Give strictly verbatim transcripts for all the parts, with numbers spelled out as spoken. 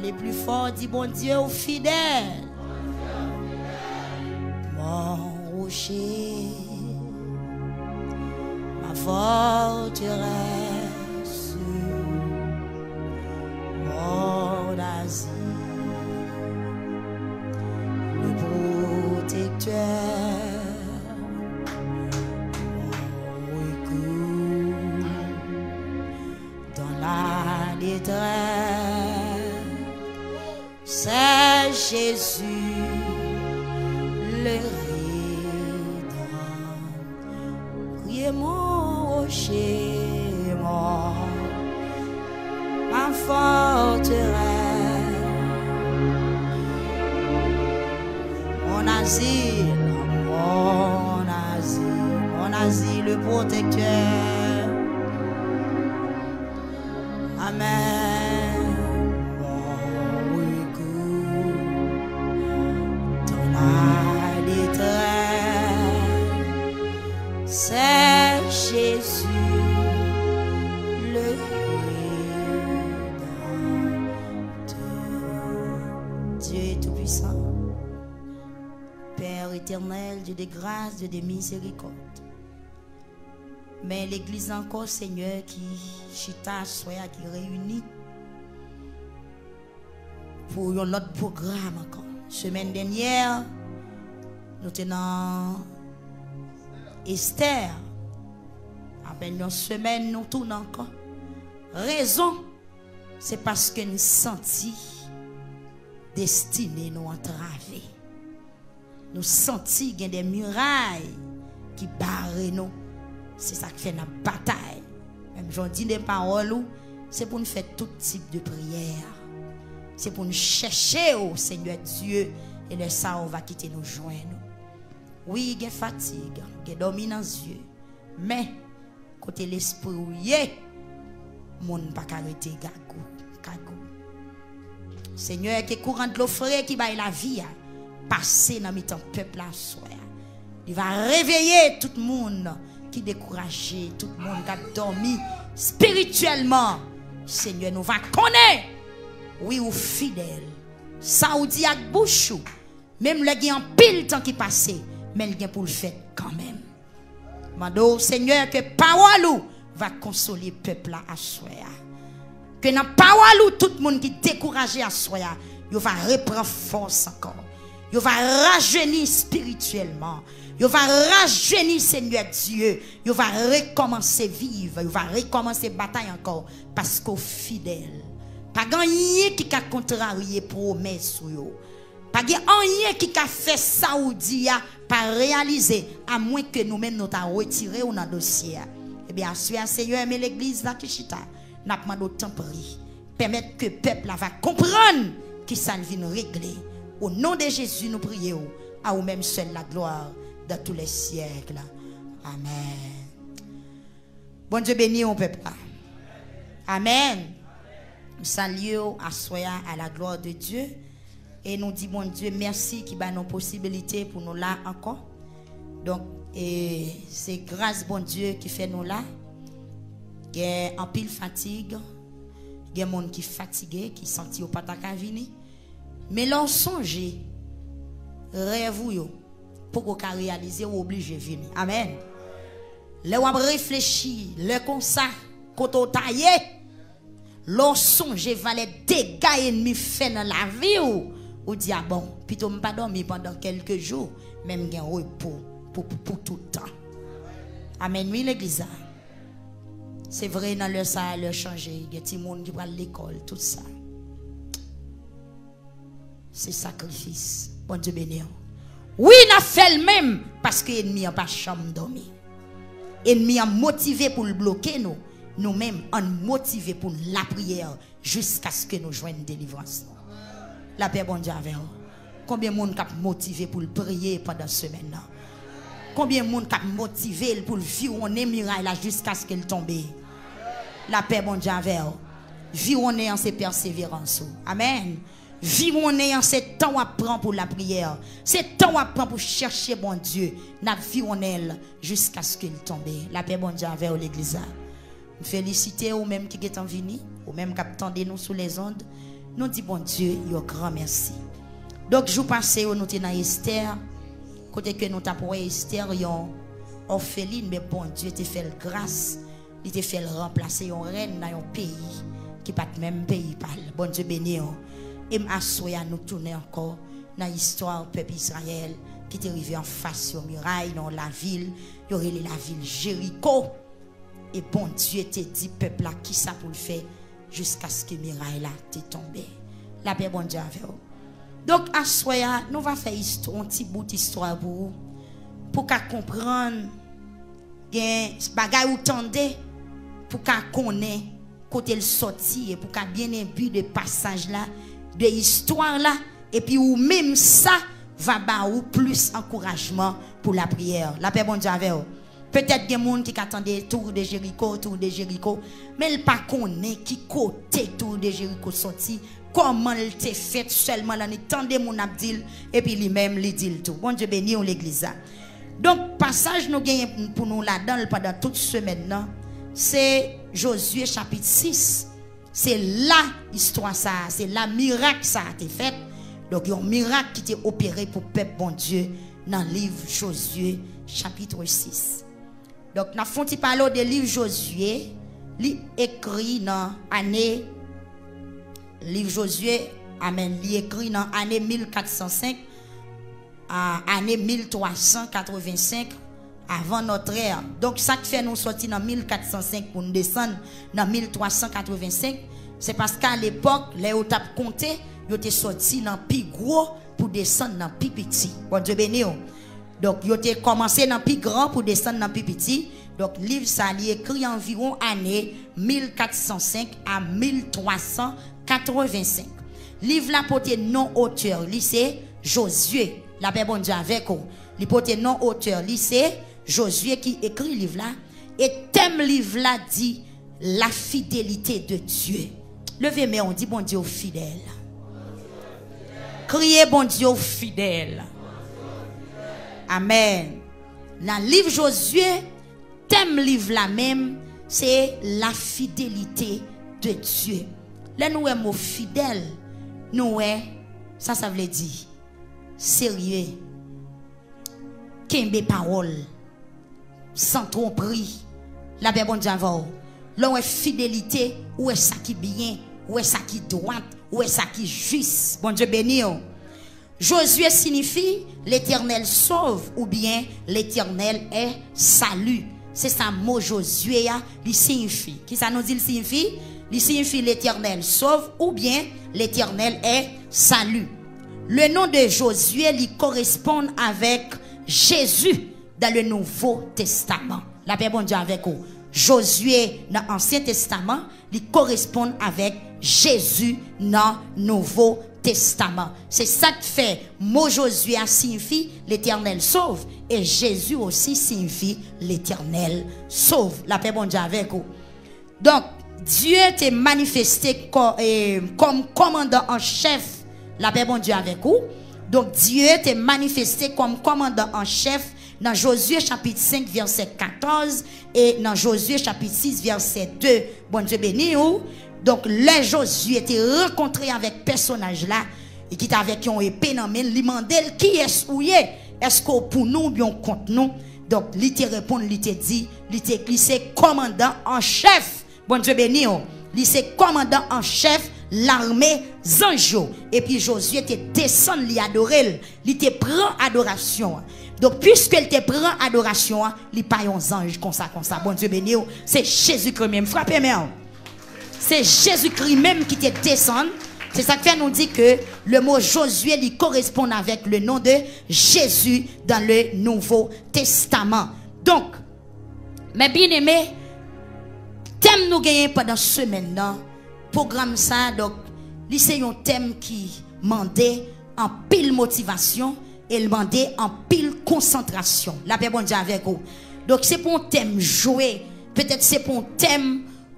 Pale pli fò, di, Bondye ou fidèl. Mon rocher, ma forteresse, mon asile, le protecteur, mon recours dans la détresse, c'est Jésus le Rédempteur. Criez mon rocher, mon, ma forteresse, mon asile, mon asile, mon asile, le protecteur. Amen. Mon recours dans la détresse, c'est Jésus le Rédempteur. Dieu est tout-puissant, Père éternel, Dieu de grâce, Dieu de miséricorde. Men legliz ankò, Senyè, ki chita aswè a, ki reyini pou yon lòt pwogram ankò. Semèn dènyè, nou te nan Estè. Apèn yon semèn, nou tounen ankò. Rezon, se paske n santi destine nou antrave. Nou santi gen de miray ki bare nou. Se sa k fè n ap batay. Menm jan w di nan pawòl ou, se pou n fè tout tip de priyè. Se pou n chèche w, Senyè Dye, e lè sa a, w va kite nou jwenn ou. Wi, gen fatig, gen dòmi nan zye. Men, kote lespri w ye, moun pa ka rete gagou, kagou. Senyè, ke kouran dlo fre ki bay lavi a pase nan mitan pèp la aswè a. Li va reveye tout moun ki dekouraje, tout moun k ap dòmi espirityèlman. Senyè, nou va konnen, wi, ou fidèl. Sa ou di ak bouch ou, menm lè gen anpil tan ki pase, men l gen pou l fèt kanmenm. Mande w, Senyè, ke pawòl ou va konsole pèp la aswè a. Ke nan pawòl ou, tout moun ki dekouraje aswè a, yo va repran fòs ankò. Yo va rajeni espirityèlman. Yo va rajeni, Senyè Dye. Yo va rekòmanse viv. Yo va rekòmanse batay ankò. Paske w fidèl. Pa gen anyen ki ka kontrarye pwomès ou yo. Pa gen anyen ki ka fè sa ou di a pa reyalize, amwen ke nou menm nou ta retire w nan dosye a. Ebyen, aswè a, Senyè, men legliz la ki chita, n ap mande w, tanpri, pèmèt ke pèp la va konprann kisa l vin regle. O non de Jezi, nou priye w, a ou menm sèl la glwa dans tous les siècles. Amèn. Bondye beni w, pèp la. Amèn. M salye w aswè a, à la gloire de Dieu. E nou di Bondye mèsi ki ba nou posibilite pou nou la ankò. Donk, e, se gras Bondye ki fè nou la. Gen anpil fatig. Gen moun ki fatige, ki santi yo pa ta ka vini. Men lè w sonje rèv ou yo, poko ka reyalize, ou oblije vini. Amèn. Lè w ap reflechi, lè konsa, kote w ta ye, lè w sonje valè dega ènmi fè nan lavi w, ou di, "A bon, pito m pa dòmi pandan kèlke jou, men m gen repo pou, pou, pou tout tan." Amèn, wi, legliz la. Se vre, nan lè sa a, lè chanje, gen timoun ki pral lekòl, tout sa. Se sakrifis. Bondye beni w. Wi, n ap fè l menm, paske ènmi an pa janm dòmi. Ènmi an motive pou l bloke nou. Nou menm, ann motive pou n lapriyè jiskaske nou jwenn delivrans nou. Lapè Bondye avè w. Konbyen moun k ap motive pou l priye pandan semèn nan? Konbyen moun k ap motive l pou l viwonnen miray la jiskaske l tonbe? Lapè Bondye avè w. Viwonnen an se pèseverans ou. Amèn. Viwonnen an se tan w ap pran pou lapriyè. Se tan w ap pran pou chèche Bondye. N ap viwonnen l jiskaske l tonbe. Lapè Bondye avè w, legliz la. M felisite ou menm ki gentan vini, ou menm k ap tande nou sou lèzond. Nou di Bondye yon gran mèsi. Donk, jou pase yo, nou te nan Estè, kote ke nou t ap wè Estè, yon òfelin, men Bondye te fè l gras, li te fè l ranplase yon rèn nan yon peyi ki pa t menm peyi pa l. Bondye beni w. E m aswè a, nou tounen ankò nan istwa pèp Izrayèl ki te rive anfas yon miray nan yon lavil, yo rele lavil Jeriko. E Bondye te di pèp la kisa pou l fè jiskaske miray la te tonbe. Lapè Bondye avè w. Donk, aswè a, nou va fè isto-, yon ti bout istwa pou ou, pou w ka konprann, gen bagay ou tande, pou w ka konnen kote l sòti, e pou w ka byen enbi de pasaj la, de istwa la, epi ou menm sa va ba ou plis ankourajman pou lapriyè. Lapè Bondye avè w. Petèt gen moun ki ka tande Tour de Jeriko, Tour de Jeriko, men l pa konnen ki kote Tour de Jeriko sòti, kòman l te fèt, sèlman l annik tande moun ap di l, epi li menm li di l tou. Bondye beni w, legliz la. Donk, pasaj nou genyen pou nou ladan l pandan tout semèn nan, se Jozye chapit sis. Se la istwa sa a, se la mirak sa a te fèt. Donk, yon mirak ki te opere pou pèp Bondye nan liv Jozye, chapit sis. Donk, n ap fè yon ti pale w de liv Jozye. Li ekri nan ane, liv Jozye, amèn, li ekri nan ane mil kat san senk a ane mil twa san katrevensenk avan nòtrè. Donk, sa k fè nou sòti nan mil kat san senk pou n desann nan mil twa san katrevensenk, se paske alepòk, lè yo t ap konte, yo te sòti nan pi gwo pou desann nan pi piti. Bondye beni w. Donk, yo te kòmanse nan pi gran pou desann nan pi piti. Donk, liv sa, li ekri anviwon ane mil kat san senk a mil twa san katrevensenk. Liv la pote non otè li, se Jozye. Lapè Bondye avèk ou. Li pote non otè li, se Jozye ki ekri liv la. E tèm liv la di, La fidélité de Dieu. Leve men w, di, Bondye w fidèl. Kriye, Bondye w fidèl. Amèn. Nan liv Jozye, tèm liv la menm, se la fidélité de Dieu. Lè nou wè mo fidèl, nou wè sa sa vle di. Serye. Kenbe pawòl. San twonpri. Lapè Bondye avè w. Lè w wè fidelite, ou wè sa ki byen, ou wè sa ki dwat, ou wè sa ki jis. Bondye beni w. Jozye siyifi, Letènèl sov oubyen Letènèl è sali. Se sa mo Jozye a, li siyifi. Kisa nou di l siyifi? Li siyifi Letènèl sov oubyen Letènèl è sali. Le nom de Josué li koresponn avèk Jezi dans le Nouveau Testament. Lapè Bondye avèk ou. Jozye nan Ansyen Testaman, li koresponn avèk Jezi nan Nouvo Testaman. Se sa k fè mo Jozye a siyifi Letènèl sov, e Jezi osi siyifi Letènèl sov. Lapè Bondye avèk ou. Donk, Dye te manifeste kò-, e, kòm kòmandan an chèf. Lapè Bondye avèk ou. Donk, Dye te manifeste kòm kòmandan an chèf nan Jozye chapit senk vèsè katòz e nan Jozye chapit sis vèsè de. Bondye beni w. Donk, lè Jozye te rankontre avèk pèsonaj la, e ki t avèk yon epe nan men l, li mande l, "Kiyès ou ye? Èske w pou nou oubyen w kont nou?" Donk, li te reponn, li te di, li te, li se kòmandan an chèf. Bondye beni w. Li se kòmandan an chèf lame zanj yo. Epi Jozye te desann, li adore l. Li te pran adorasyon an. Donk, piske l te pran adorasyon an, li pa yon zanj konsa, konsa. Bondye beni w. Se Jezikri menm. Frape men w. Se Jezikri menm ki te desann. Se sa k fè nou di ke le mo Jozye, li koresponn avèk le nom de Jésus dans le Nouveau Testament. Donk, Mè byeneme, tèm nou genyen pandan semèn nan, pwogram sa a, donk, li se yon tèm ki mande anpil motivasyon e l mande anpil konsantrasyon. Lapè Bondye avèk ou. Donk, se pa yon tèm jwe, petèt se pa yon tèm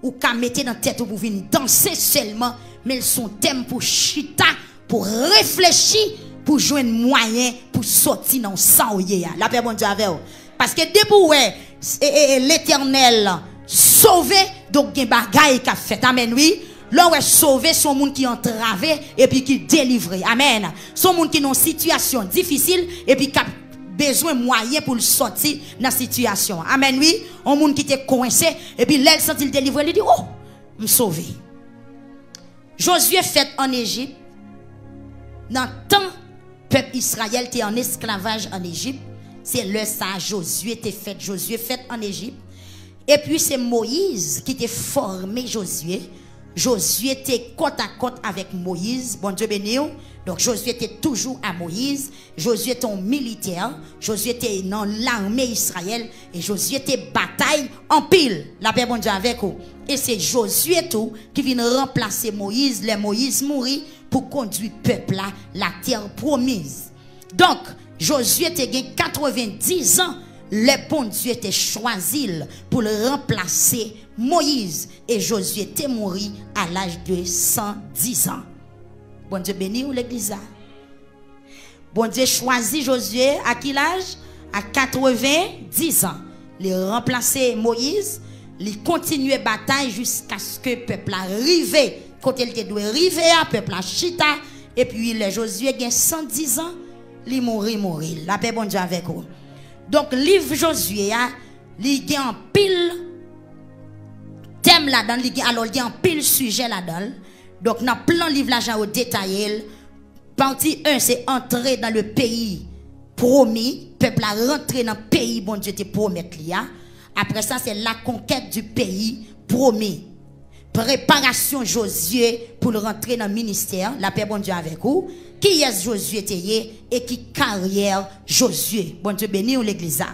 ou ka mete nan tèt ou pou vin danse sèlman, men l se yon tèm pou chita, pou reflechi, pou jwenn mwayen pou sòti nan sa w ye a. Lapè Bondye avè w. Paske depi w wè, e, e, e, Letènèl sove, donk gen bagay k ap fèt. Amèn, wi. Lè w wè sove, se yon moun ki antrave epi ki delivre. Amèn. Se yon moun ki nan yon sitiyasyon difisil epi k ap bezwen mwayen pou l sòti nan sitiyasyon an. Amèn, wi. Yon moun ki te kwense, epi lè l santi l delivre, li di, "Oh, m sove." Jozye fèt ann Ejip. Nan tan pèp Izrayèl te an esklavaj ann Ejip, se lè sa a Jozye te fèt. Jozye fèt ann Ejip. Epi se Moyiz ki te fòme Jozye. Jozye te kòtakòt avèk Moyiz. Bondye beni w. Donk, Jozye te toujou a Moyiz. Jozye te yon militè. Jozye te nan lame Izrayèl. E Jozye te batay anpil. Lapè Bondye avèk ou. E se Jozye tou ki vin ranplase Moyiz lè Moyiz mouri pou kondui pèp la latè pwomiz. Donk, Jozye te gen katrevendiz an lè Bondye te chwazi l pou l ranplase Moyiz, e Jozye te mouri a laj de san diz an. Bondye beni w, legliz la. Bondye chwazi Jozye a ki laj? A katrevendiz an. Li ranplase Moyiz, li kontinye batay jiskaske pèp la rive kote l te dwe rive a, pèp la chita, epi lè Jozye gen san diz an, li mouri, mouri. Lapè Bondye avèk ou. Donk, liv Jozye a, li gen anpil tèm ladan l, li gen, alò, li gen anpil sijè ladan l. Donk, nan plan liv la, jan yo detaye l, pati en, se antre dans le pays promis, pèp la rantre nan peyi Bondye te pwomèt li a. Apre sa, se la conquête du pays promis. Preparasyon Jozye pou l rantre nan ministè, lapè Bondye avèk ou. Kiyès Jozye te ye e ki karyè Jozye? Bondye beni w, legliz la.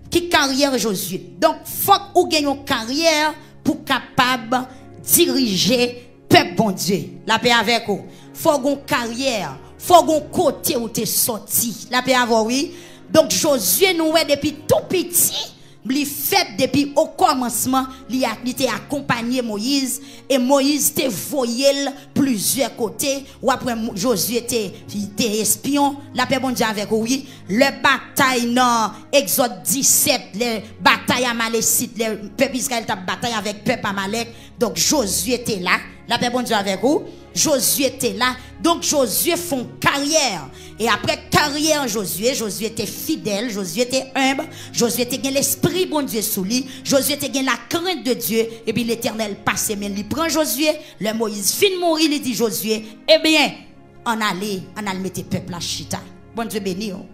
Ki karyè Jozye? Donk, fòk ou gen yon karyè pou kapab dirije pèp Bondye. Lapè avèk ou. Fò w gen yon karyè. Fò w gen yon kote ou te sòti. Lapè avè w, wi. Donk, Jozye, nou wè depi tou piti, li fèt depi okòmansman, li, a, li te akonpanye Moyiz, e Moyiz te voye l plizyè kote. W ap wè Mo-, Jozye te, te espyon. Lapè Bondye avèk ou, wi. Lè batay nan Egzòd disèt, lè batay Amalesit, lè pèp Izrayèl t ap batay avèk pèp Amalèk, donk Jozye te la. Lapè Bondye avèk ou. Jozye te la. Donk, Jozye fè yon karyè. E apre karyè Jozye, Jozye te fidèl, Jozye te enb, Jozye te gen lespri Bondye sou li, Jozye te gen lakrent de Dye, epi Letènèl pase men li pran Jozye. Lè Moyiz fin mouri, li di Jozye, "Ebyen, ann ale, ann al mete pèp la chita." Bondye beni w.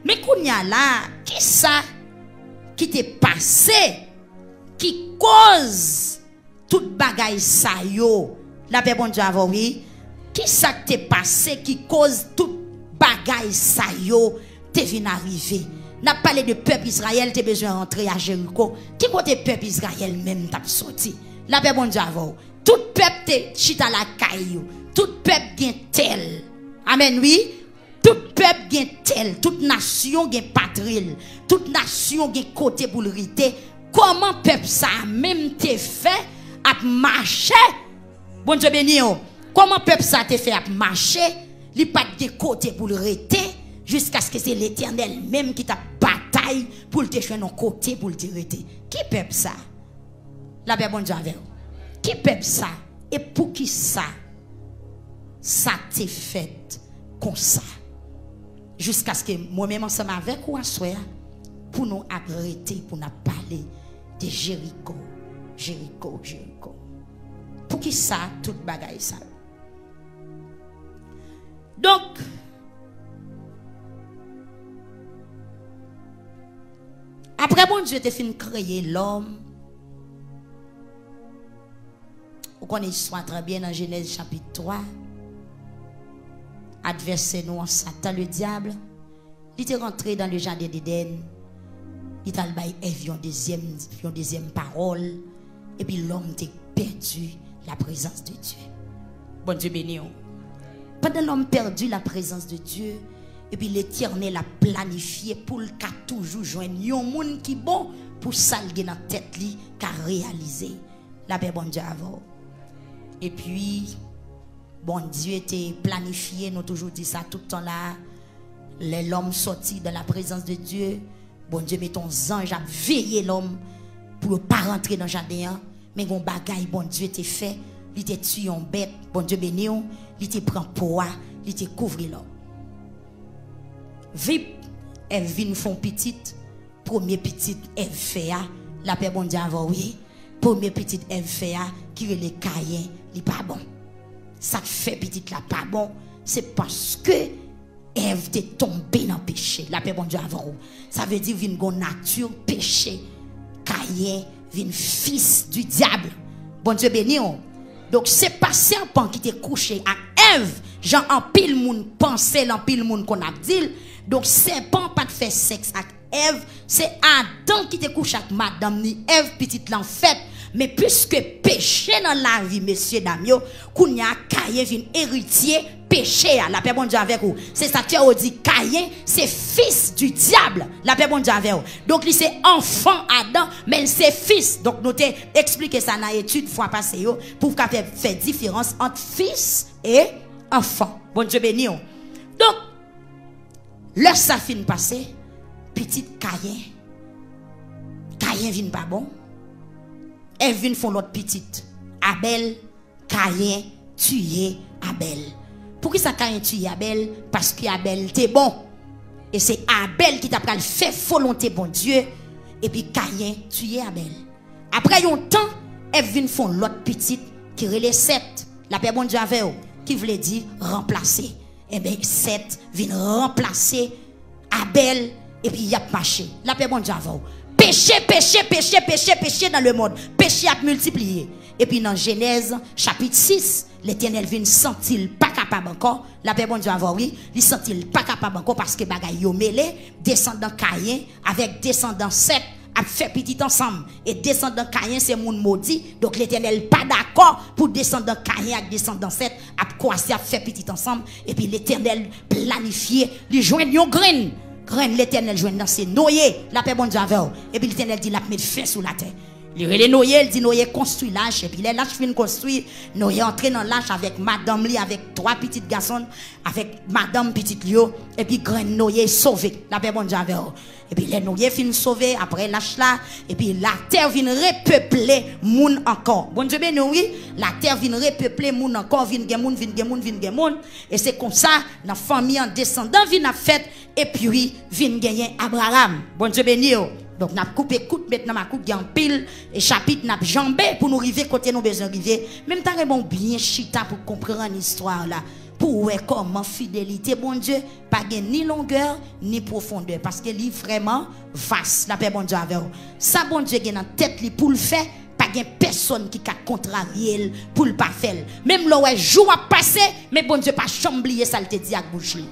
Men kounye a la, kisa ki te pase ki koz tout bagay sa yo? Lapè Bondye avè w, wi. Kisa k te pase ki koz tout bagay sa yo te vin arive? N ap pale de pèp Izrayèl te bezwen rantre a Jeriko. Ki kote pèp Izrayèl menm t ap soti? Lapè Bondye avè w. Tout pèp te chita lakay yo. Tout pèp gen tè l. Amèn, wi. Tout pèp gen tè l, tout nasyon gen patri l, tout nasyon gen kote pou l rete. Kòman pèp sa a menm te fè ap mache? Bondye beni w. Kòman pèp sa a te fè ap mache? Li pa t gen kote pou l rete, jiskaske se Letènèl menm ki t ap batay pou l te jwenn yon kote pou l te rete. Ki pèp sa? Lapè Bondye avè w. Ki pèp sa? E poukisa sa te fèt konsa? Jiskaske mwen menm ansanm avèk ou aswè a, pou nou ap rete, pou n ap pale de Jeriko, Jeriko, Jeriko. Poukisa tout bagay sa yo? Donk, apre Bondye te fin kreye lòm, ou konnen istwa trè byen nan Jenèz chapit twa, advèsè nou an, Satan, le dyab, li te rantre dans le jardin d'Éden, li t al bay Èv yon dezyèm, yon dezyèm pawòl, epi lòm te pèdi la présence de Dieu. Bondye beni w. Pandan lòm pèdi la présence de Dieu, epi Letènèl ap planifye pou l ka toujou jwenn yon moun ki bon pou sa l gen nan tèt li ka reyalize. Lapè Bondye avè w. Epi, Bondye te planifye, nou toujou di sa tout tan la, lè lòm sòti dans la présence de Dieu, Bondye mete yon zanj ap veye lòm pou yo pa rantre nan jaden an. Men gon bagay Bondye te fè Li te tiye yon bèt, Bondye beni w, li te pran po a, li te kouvri l. Vip, Èv vin fè yon pitit, premye pitit Èv fè a, lapè Bondye avè w, wi. Premye pitit Èv fè a, ki rele Kayen, li pa bon. Sa k fè pitit la pa bon, se paske Èv te tonbe nan peche. Lapè Bondye avè w. Sa vle di vin gon nati peche. Kayen vin fis di dyab. Bondye beni w. Donk, se pa sèpan ki te kouche ak Èv, jan anpil moun panse l, anpil moun konn ap di l. Donk, sèpan pa t fè sèks ak Èv, se Adan ki te kouche ak madanm ni Èv, pitit lan fèt. Men piske peche nan lavi mesye dam yo, kounye a Kayen vin eritye peche a. Lapè Bondye avèk ou. Se sa k fè yo di Kayen se fis di dyab. Lapè Bondye avè w. Donk li se anfan Adan, men l se fis. Donk nou te eksplike sa nan etid fwa pase yo, pou w ka fè, fè diferans ant fis e anfan. Bondye beni w. Donk, lè sa fin pase, pitit Kayen, Kayen vin pa bon. Èv vin fè yon lòt pitit, Abèl. Kayen tiye Abèl. Poukisa Kayen tiye Abèl? Paske Abèl te bon. E se Abèl ki ta pral fè volonte Bondye, epi Kayen tiye Abèl. Apre yon tan, Èv vin fè yon lòt pitit ki rele Sèt. Lapè Bondye avè w, ki vle di ranplase. Enben, Sèt vin ranplase Abèl, epi y ap mache. Lapè Bondye avè w. Peche, peche, peche, peche, peche nan lemonn. Peche ap miltipliye. Epi nan Jenèz, chapit sis, Letènèl vin santi l pa kapab ankò. Lapè Bondye avè w, wi. Li santi l pa kapab ankò paske bagay yo mele. Desandan Kayen avèk desandan Sèt ap fè pitit ansanm. E desandan Kayen se moun modi. Donk, Letènèl pa dakò pou desandan Kayen ak desandan Sèt ap kwase, ap fè pitit ansanm. Epi Letènèl planifye, li jwenn yon grenn. Grenn Letènèl jwenn nan se Noye. Lapè Bondye avè w. Epi Letènèl di l ap met fen sou latè. Li rele Noye, li di Noye konstwi lach. Epi lè lach fin konstwi, Noye antre nan lach avèk madanm li, avèk twa pitit gason l, avèk madanm pitit li yo. Epi grenn Noye sove. Lapè Bondye avè w. Epi lè Noye fin sove, apre lach la, epi latè vin repeple moun ankò. Bondye beni w, wi. Latè vin repeple moun ankò, vin gen moun, vin gen moun, vin gen moun. E se konsa, nan fanmi an, desandan vin ap fèt, epi vin genyen Abraram. Bondye beni w. Donk, n ap koupe kout, met nan makout, gen anpil e chapit n ap janbe pou nou rive kote nou bezwen rive. Men m ta renmen w byen chita pou konprann istwa la, pou w wè kòman fidelite Bondye pa gen ni longè, ni pwofondè, paske li vrèman vas. Lapè Bondye avè w. Sa Bondye gen nan tèt li pou l fè, pa gen pèsonn ki ka kontrarye l pou l pa fè l. Menm lè w wè jou ap pase, men Bondye pa janm bliye sa l te di ak bouch li.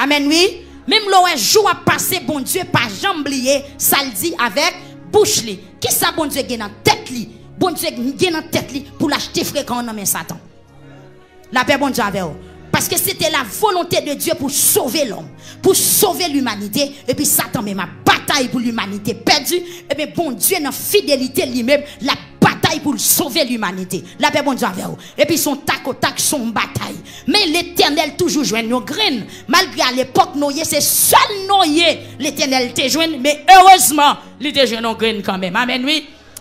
Amèn, wi. Menm lè w wè jou ap pase, Bondye pa janm bliye sa l di avèk bouch li. Kisa Bondye gen nan tèt li? Bondye gen nan tèt li pou l achte frekan w nan men Satan. Lapè Bondye avè w. Paske se te la volonte de Dye pou sove lòm, pou sove limanite, epi Satan menm ap batay pou limanite pèdi, ebyen Bondye nan fidelite li menm, l ap batay pou l sove limanite. Lapè Bondye avè w. Epi se yon takotak, se yon batay. Men Letènèl toujou jwenn yon grenn. Malgre alepòk Noye, se sèl Noye Letènèl te jwenn, men erezman, li te jwenn yon grenn kanmenm. Amèn, wi.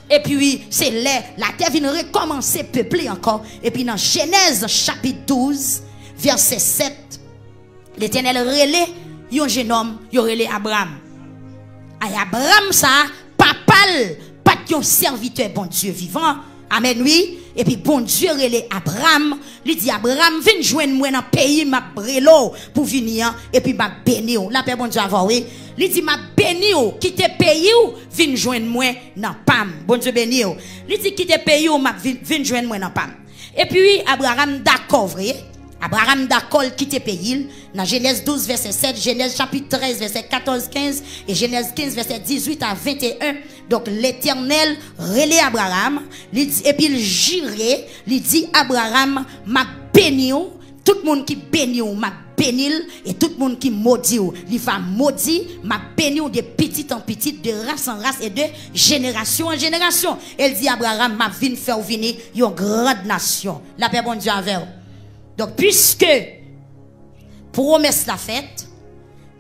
Epi, wi, se lè latè vin rekòmanse peple ankò. Epi nan Jenèz chapit douz, vèsè sèt, Letènèl rele yon jennonm, yo rele Abram. Ay, Abram sa, papa l pa t yon sèvitè Bondye vivan. Amèn, wi. Epi Bondye rele Abram, li di, Abram, vin jwenn mwen nan peyi m ap rele w pou vini an, epi m ap beni w. Lapè Bondye avè w, wi. Li di, m ap beni w, kite peyi w, vin jwenn mwen nan pa m. Bondye beni w. Li di, kite peyi w, m ap vin, vin jwenn mwen nan pa m. Epi, wi, Abraram dakò vre. Abraram dakò l kite peyi l. Nan Jenèz douz, vèsè sèt, Jenèz chapit trèz, vèsè katòz, kenz, e Jenèz kenz, vèsè dizuit a venteyen. Donk, Letènèl rele Abraram, li di, epi l jire, li di, Abraram, m ap beni w, tout moun ki beni w, m ap beni l, e tout moun ki modi w, li va modi, m ap beni w de pitit an pitit, de ras an ras, e de jenerasyon an jenerasyon. E l di Abraram, m ap vin fè w vini yon gran nasyon. Lapè Bondye avè w. Donk, piske pwomès la fèt,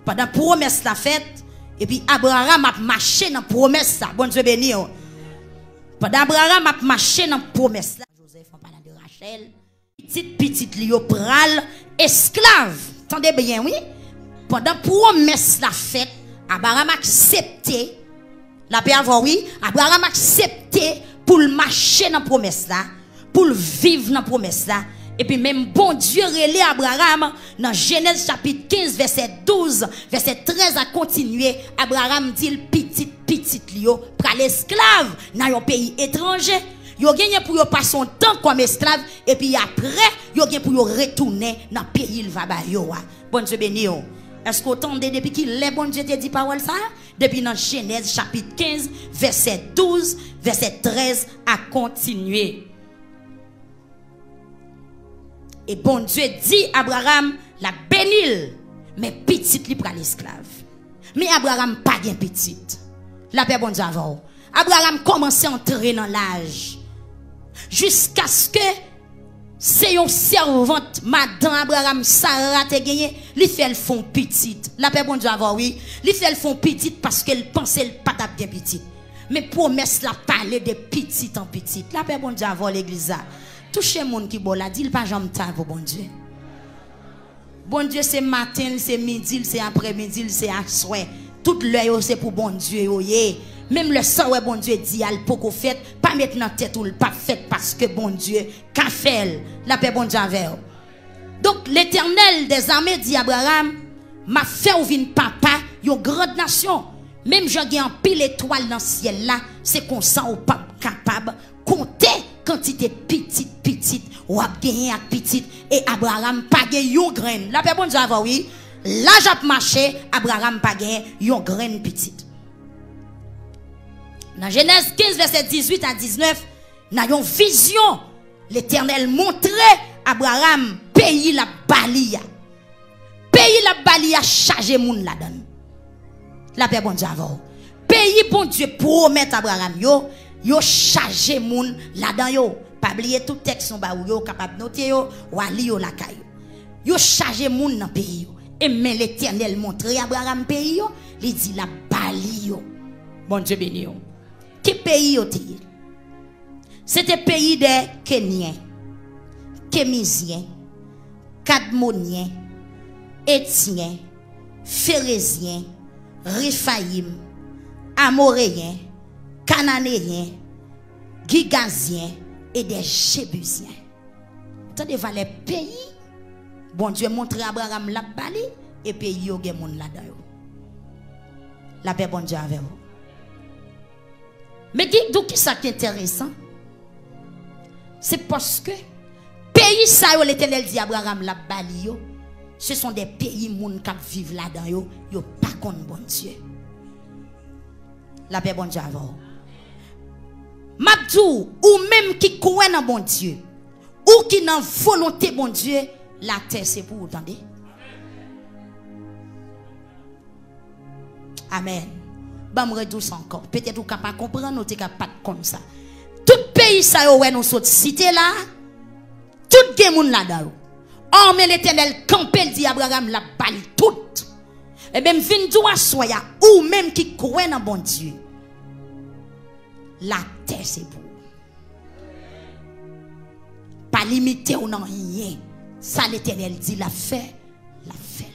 pandan pwomès la fèt, epi Abraram ap mache nan pwomès la. Bondye beni w. Pandan Abraram ap mache nan pwomès la, Jozèf, an palan de Rachèl, pitit pitit li yo pral esklav. Tande byen, wi. Pandan pwomès la fèt, Abraram aksepte. Lapè avè w, wi. Abraram aksepte pou l mache nan pwomès la, pou l viv nan pwomès la. Epi menm Bondye rele Abraram nan Jenèz chapit kenz, vèsè douz, vèsè trèz a kontinye. Abraram di l pitit pitit li yo pral esklav nan yon peyi etranje. Yo genyen pou yo pase yon tan kòm esklav, epi apre, yo gen pou yo retounen nan peyi l va ba yo a. Bondye beni w. Èske w tande depi ki lè Bondye te di pawòl sa a? Depi nan Jenèz chapit kenz, vèsè douz, vèsè trèz a kontinye. E Bondye di Abraram l ap beni l, men pitit li pral esklav. Men Abraram pa gen pitit. Lapè Bondye avè w. Abraram kòmanse antre nan laj. Jiskaske se yon sèvant, madan Abraram, Sara, te genyen, li fè l fè yon pitit. Lapè Bondye avè w, wi. Li fè l fè yon pitit paske l panse l pa t ap gen pitit. Men pwomès la pale de pitit an pitit. Lapè Bondye avè w, legliz la. Touche moun ki bò w la, di l pa janm ta pou Bondye. Bondye se maten, l se midi, l se aprèmidi, l se aswè. Tout lè yo se pou Bondye yo ye. Menm lè sa w wè Bondye di a l poko fèt, pa met nan tèt ou l p ap fèt paske Bondye ka fè l. Lapè Bondye avè w. Donk, Letènèl dèzame di Abraram, m ap fè w vin papa yon grand nasyon. Menm jan gen anpil etwal nan syèl la, se konsa w p ap kapab konte kantite pitit pitit w ap genyen ak pitit. E Abraram pa gen yon grenn. Lapè Bondye avè w, wi. Laj ap mache, Abraram pa gen yon grenn pitit. Nan Jenèz kenz, vèsè dizuit a diznèf, nan yon vizyon, Letènèl montre Abraram peyi l ap ba li a. Peyi l ap ba li a chaje moun ladan l. Lapè Bondye avè w. Peyi Bondye pwomèt Abraram yo, yo chaje moun ladan yo. Pa bliye tout tèks nou ba ou yo, ou kapab note yo, w a li yo lakay ou. Yo chaje moun nan peyi yo. E men Letènèl montre Abraram peyi yo, li di l ap ba li yo. Bondye beni w. Ki peyi yo te ye? Se te peyi dè Kenyen, Kemizyen, Kadmonyen, Etyen, Ferezyen, Refayim, Amoreyen, Kananeyen, Gigazyen e dè Jebizyen. Tande valè peyi Bondye montre Abraram l ap ba li, e peyi yo gen moun ladan yo. Lapè Bondye avè w. Men ki, donk, ki sa ki enteresan? Se paske peyi sa yo Letènèl di Abraram l ap ba li yo, se son de peyi moun k ap viv ladan yo, yo pa konn Bondye. Lapè Bondye avè w. M ap di w, ou menm ki kwè nan Bondye, ou ki nan volonte Bondye, latè se pou ou, tande. Amèn. Ban m redi w sa ankò. Petèt ou ka pa konprann, ou te ka pa t konn sa. Tout peyi sa yo wè nou sot site la, tout gen moun ladan yo. Ò, men Letènèl kanpe, l di Abraram l ap ba l tout. Ebyen, m vin di w aswè a, ou menm ki kwè nan Bondye, latè se pou ou. Pa limite w nan anyen. Sa Letènèl di l ap fè, l ap fè l.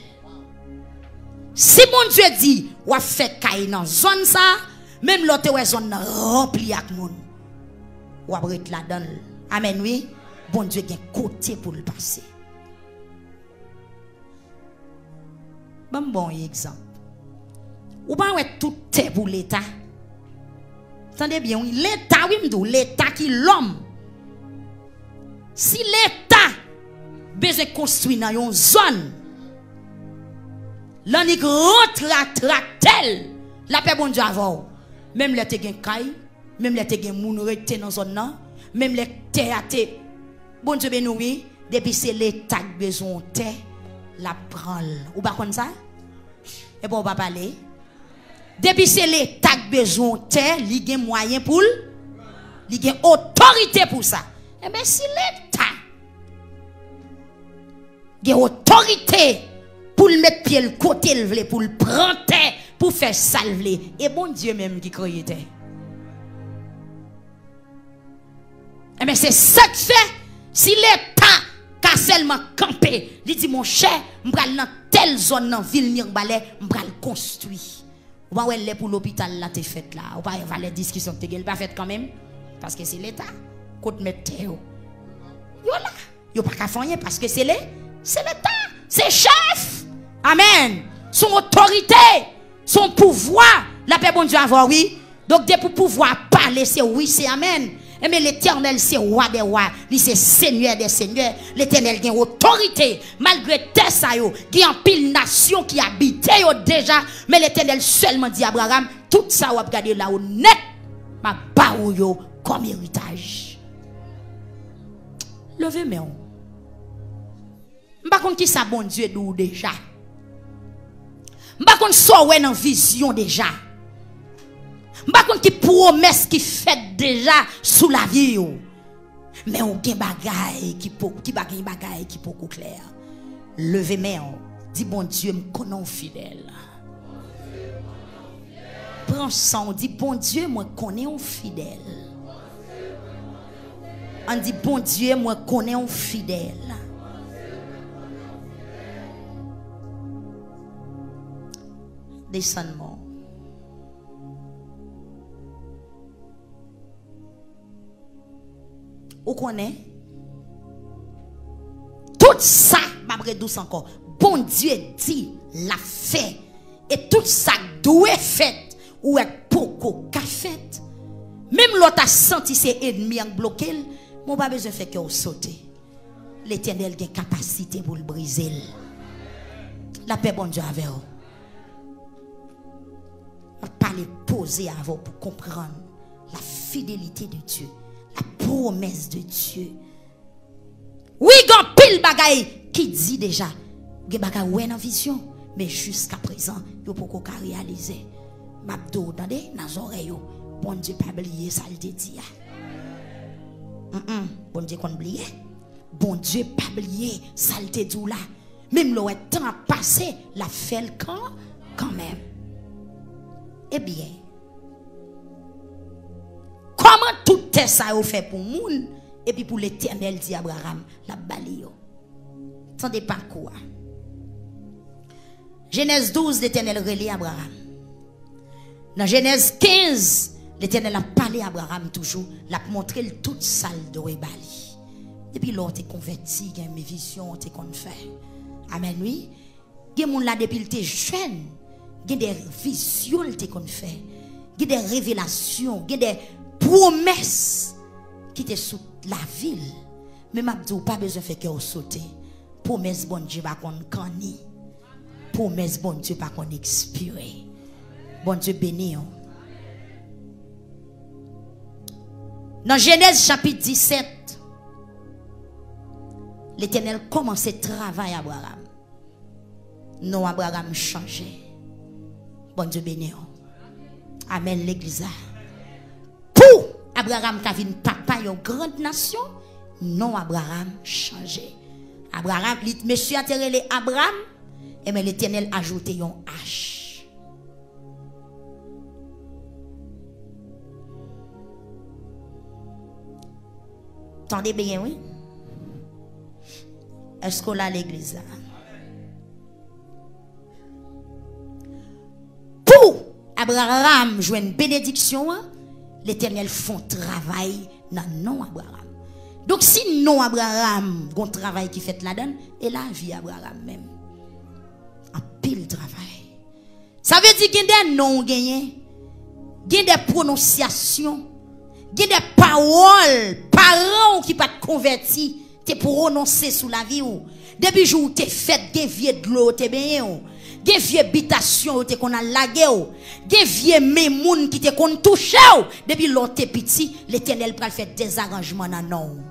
Si Bondye di w ap fè kay nan zòn sa a, menm lè w te wè zòn nan ranpli ak moun, w ap ret ladan l. Amèn, wi. Bondye gen kote pou l pase. Ban m ba w yon egzanp. Ou pa wè tout tè pou Leta? Tande byen, wi. Leta, wi, m di w, Leta ki lòm. Si Leta bezwen konstwi nan yon zòn, l annik rantre ak traktè l, lapè Bondye avè w. Menm lè te gen kay, menm lè te gen moun rete nan zòn nan, menm lè tè a te, Bondye beni w, wi, depi se Leta k bezwen yon tè, l ap pran l. Ou pa konn sa? Epa w pa pale. Depi se Leta k bezwen yon tè, li gen mwayen pou l, li gen otorite pou sa. Enben, si Leta gen otorite pou l met pye l kote l vle, pou l pran tè, pou fè sa l vle, e Bondye menm ki kreye tè. Enben, se sa k fè, Si Leta ka sèlman kanpe, li di, monchè, m pral nan tèl zòn nan vil Mirbalè, m pral konstwi. Ou pa wè lè pou lopital la te fèt la, ou pa wè valè diskisyon ki te gen, li pa fèt kanmenm? Paske se Leta. Kot mèt tè yo? Yo la. Yo pa ka fè anyen paske se le, se Leta, se chèf. Amèn. Se yon otorite, se yon pouvwa. Lapè Bondye avè w, wi. Donk, depi pouvwa a pale, se wi, se amèn. Enben, Letènèl se wa dè wa, li se Senyè dè senyè. Letènèl gen otorite, malgre tè sa yo, gen anpil nasyon ki abite yo deja, men Letènèl sèlman di Abraram, tout sa w ap gade la yo nèt, m ap ba ou yo kòm eritaj. Leve men w. M pa konn kisa Bondye di w deja. M pa konn sa w wè nan vizyon deja. M pa konn ki pwomès ki fèt deja sou lavi w. Men w gen bagay ki po, ki pa gen bagay ki poko klè. Leve men w, di, Bondye, m konnen w fidèl. Pran san w, di, Bondye, mwen konnen w fidèl. Ann di, Bondye, mwen konnen w fidèl. Desann men w. Ou konnen? Tout sa, m ap redous ankò, Bondye di l ap fè. E tout sa k dwe fèt, ou wè k poko ka fèt. Menm lè w ta santi se ènmi an k bloke l, men w pa bezwen fè kè w sote. Letènèl gen kapasite pou l brize l. Lapè Bondye avè w. M ap pale poze avè w pou konprann la fidelite de Dye, la promesse de Dieu. Wi, gen anpil bagay ki di deja. Gen bagay ou wè nan vizyon, men jiskaprezan, yo poko ka reyalize. M ap di w, tande, nan zòrèy ou, Bondye pa bliye sa l te di a. Mm, mm, Bondye konn bliye. Bondye pa bliye sa l te di w la. Menm lè w wè tan ap pase, l ap fè l kan, kanmenm. Ebyen, kòman tout tè sa yo fè pou moun, epi pou Letènèl di Abraram, l ap ba li yo? Tande pakou a. Jenèz douz, Letènèl rele Abraram. Nan Jenèz kenz, Letènèl ap pale Abraram toujou, l ap montre l tout sa l dwe ba li. Depi lè w te konvèti, gen vizyon w te konn fè. Amèn, wi. Gen moun la, depi l te jèn, gen de vizyon l te konn fè, gen de revelasyon, gen de pwomès ki te sou lavi l. Men m ap di w, pa bezwen fè kè w sote. Pwomès Bondye pa konn kanni. Pwomès Bondye pa konn ekspire. Bondye beni w. Nan Jenèz chapit disèt, Letènèl kòmanse travay Abraram. Non Abraram chanje. Bondye beni w. Amèn, legliz la. Pou Abraram ka vin papa yon grand nasyon, non Abraram chanje. Abraram, li, mesye a te rele Abram, enben Letènèl ajoute yon H. Tande byen, wi. Èske w la, legliz la? Pou Abraram jwenn benediksyon an, Letènèl fè yon travay nan non Abraram. Donk, si non Abraram gon travay ki fèt ladan l, e lavi Abraram menm. Anpil travay. Sa vle di gen de non w genyen, gen de pwononsyasyon, gen de pawòl paran w ki pa t konvèti te pwononse sou lavi w. Depi jou w te fèt, gen vye dlo yo te benyen w, gen vye bitasyon yo te konn al lage w, gen vye men moun ki te konn touche w. Depi lè w te piti, Letènèl pral fè dezaranjman nan non w.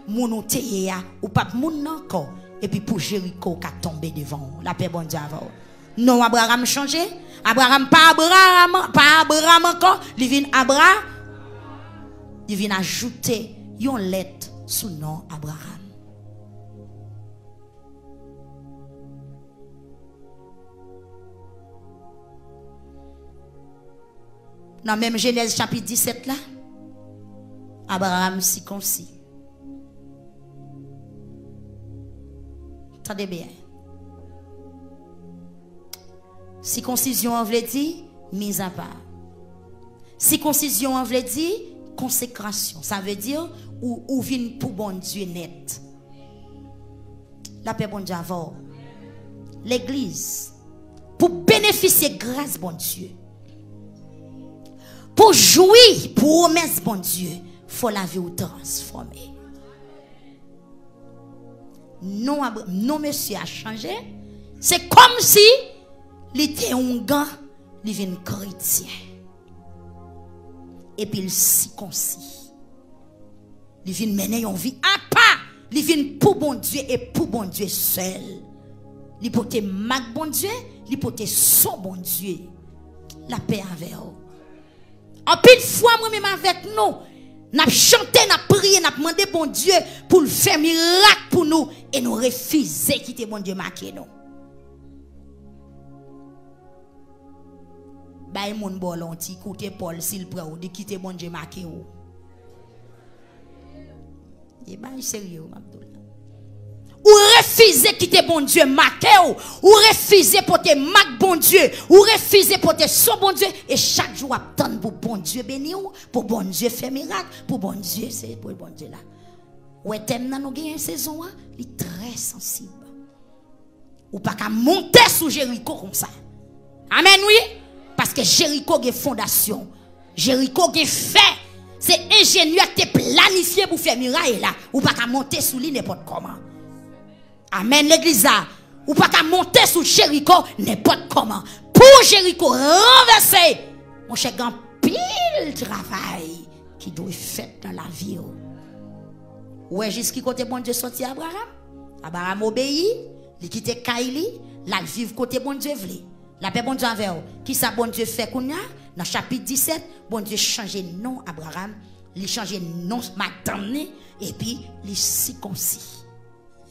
Moun ou te ye a, ou p ap moun nan ankò. Epi pou Jeriko ka tonbe devan w. Lapè Bondye avè w. Non Abraram chanje. Abraram pa Abraram, pa Abram ankò. Li vin Abra. Li vin ajoute yon lèt sou non Abraram. Nan menm Jenèz chapit disèt la, Abraram sikonsi. Tande byen. Sikonsizyon an vle di mizapa. Sikonsizyon an vle di konsekrasyon. Sa vle di ou, ou vin pou Bondye nèt. Lapè Bondye avè w. Legliz, pou benefisye gras Bondye, pou jwi pwomès Bondye, fò lavi w transfòme. Non, Abra- non, mesye a chanje. Se kòmsi li te oungan, li vin kretyen. Epi l sikonsi. Li vin mennen yon vi apa. Li vin pou Bondye e pou Bondye sèl. Li pote mak Bondye, li pote son Bondye. Lapè avè w. Anpil fwa, mwen menm avèk nou, n ap chante, n ap priye, n ap mande Bondye pou l fè mirak pou nou, e nou refize kite Bondye make nou. Bay moun bò l yon ti kout epòl, si l prè w, di kite Bondye make w. E bagay serye wi, m ap di w la. Ou refize kite Bondye make w. Ou refize pote mak Bondye. Ou refize pote son Bondye. E chak jou w ap tann pou Bondye beni w, pou Bondye fè mirak, pou Bondye, se pou Bondye la. Ou wè tèm nan nou genyen sezon an, li trè sansib. Ou pa ka monte sou Jeriko konsa. Amèn, wi. Paske Jeriko gen fondasyon. Jeriko gen fè. Se enjenyè ki te planifye pou fè miray la. Ou pa ka monte sou li nenpòt kòman. Amèn, legliz la. Ou pa ka monte sou Jeriko nenpòt kòman. Pou Jeriko ranvèse, monchè, gen anpil travay ki dwe fèt nan lavi w. Ou wè jis ki kote Bondye soti Abraram? Abraram obeyi, li kite kay li, l al viv kote Bondye vle. Lapè Bondye avè w. Kisa Bondye fè kounye a? Nan chapit disèt, Bondye chanje non Abraram, li chanje non madanm ni, epi li sikonsi.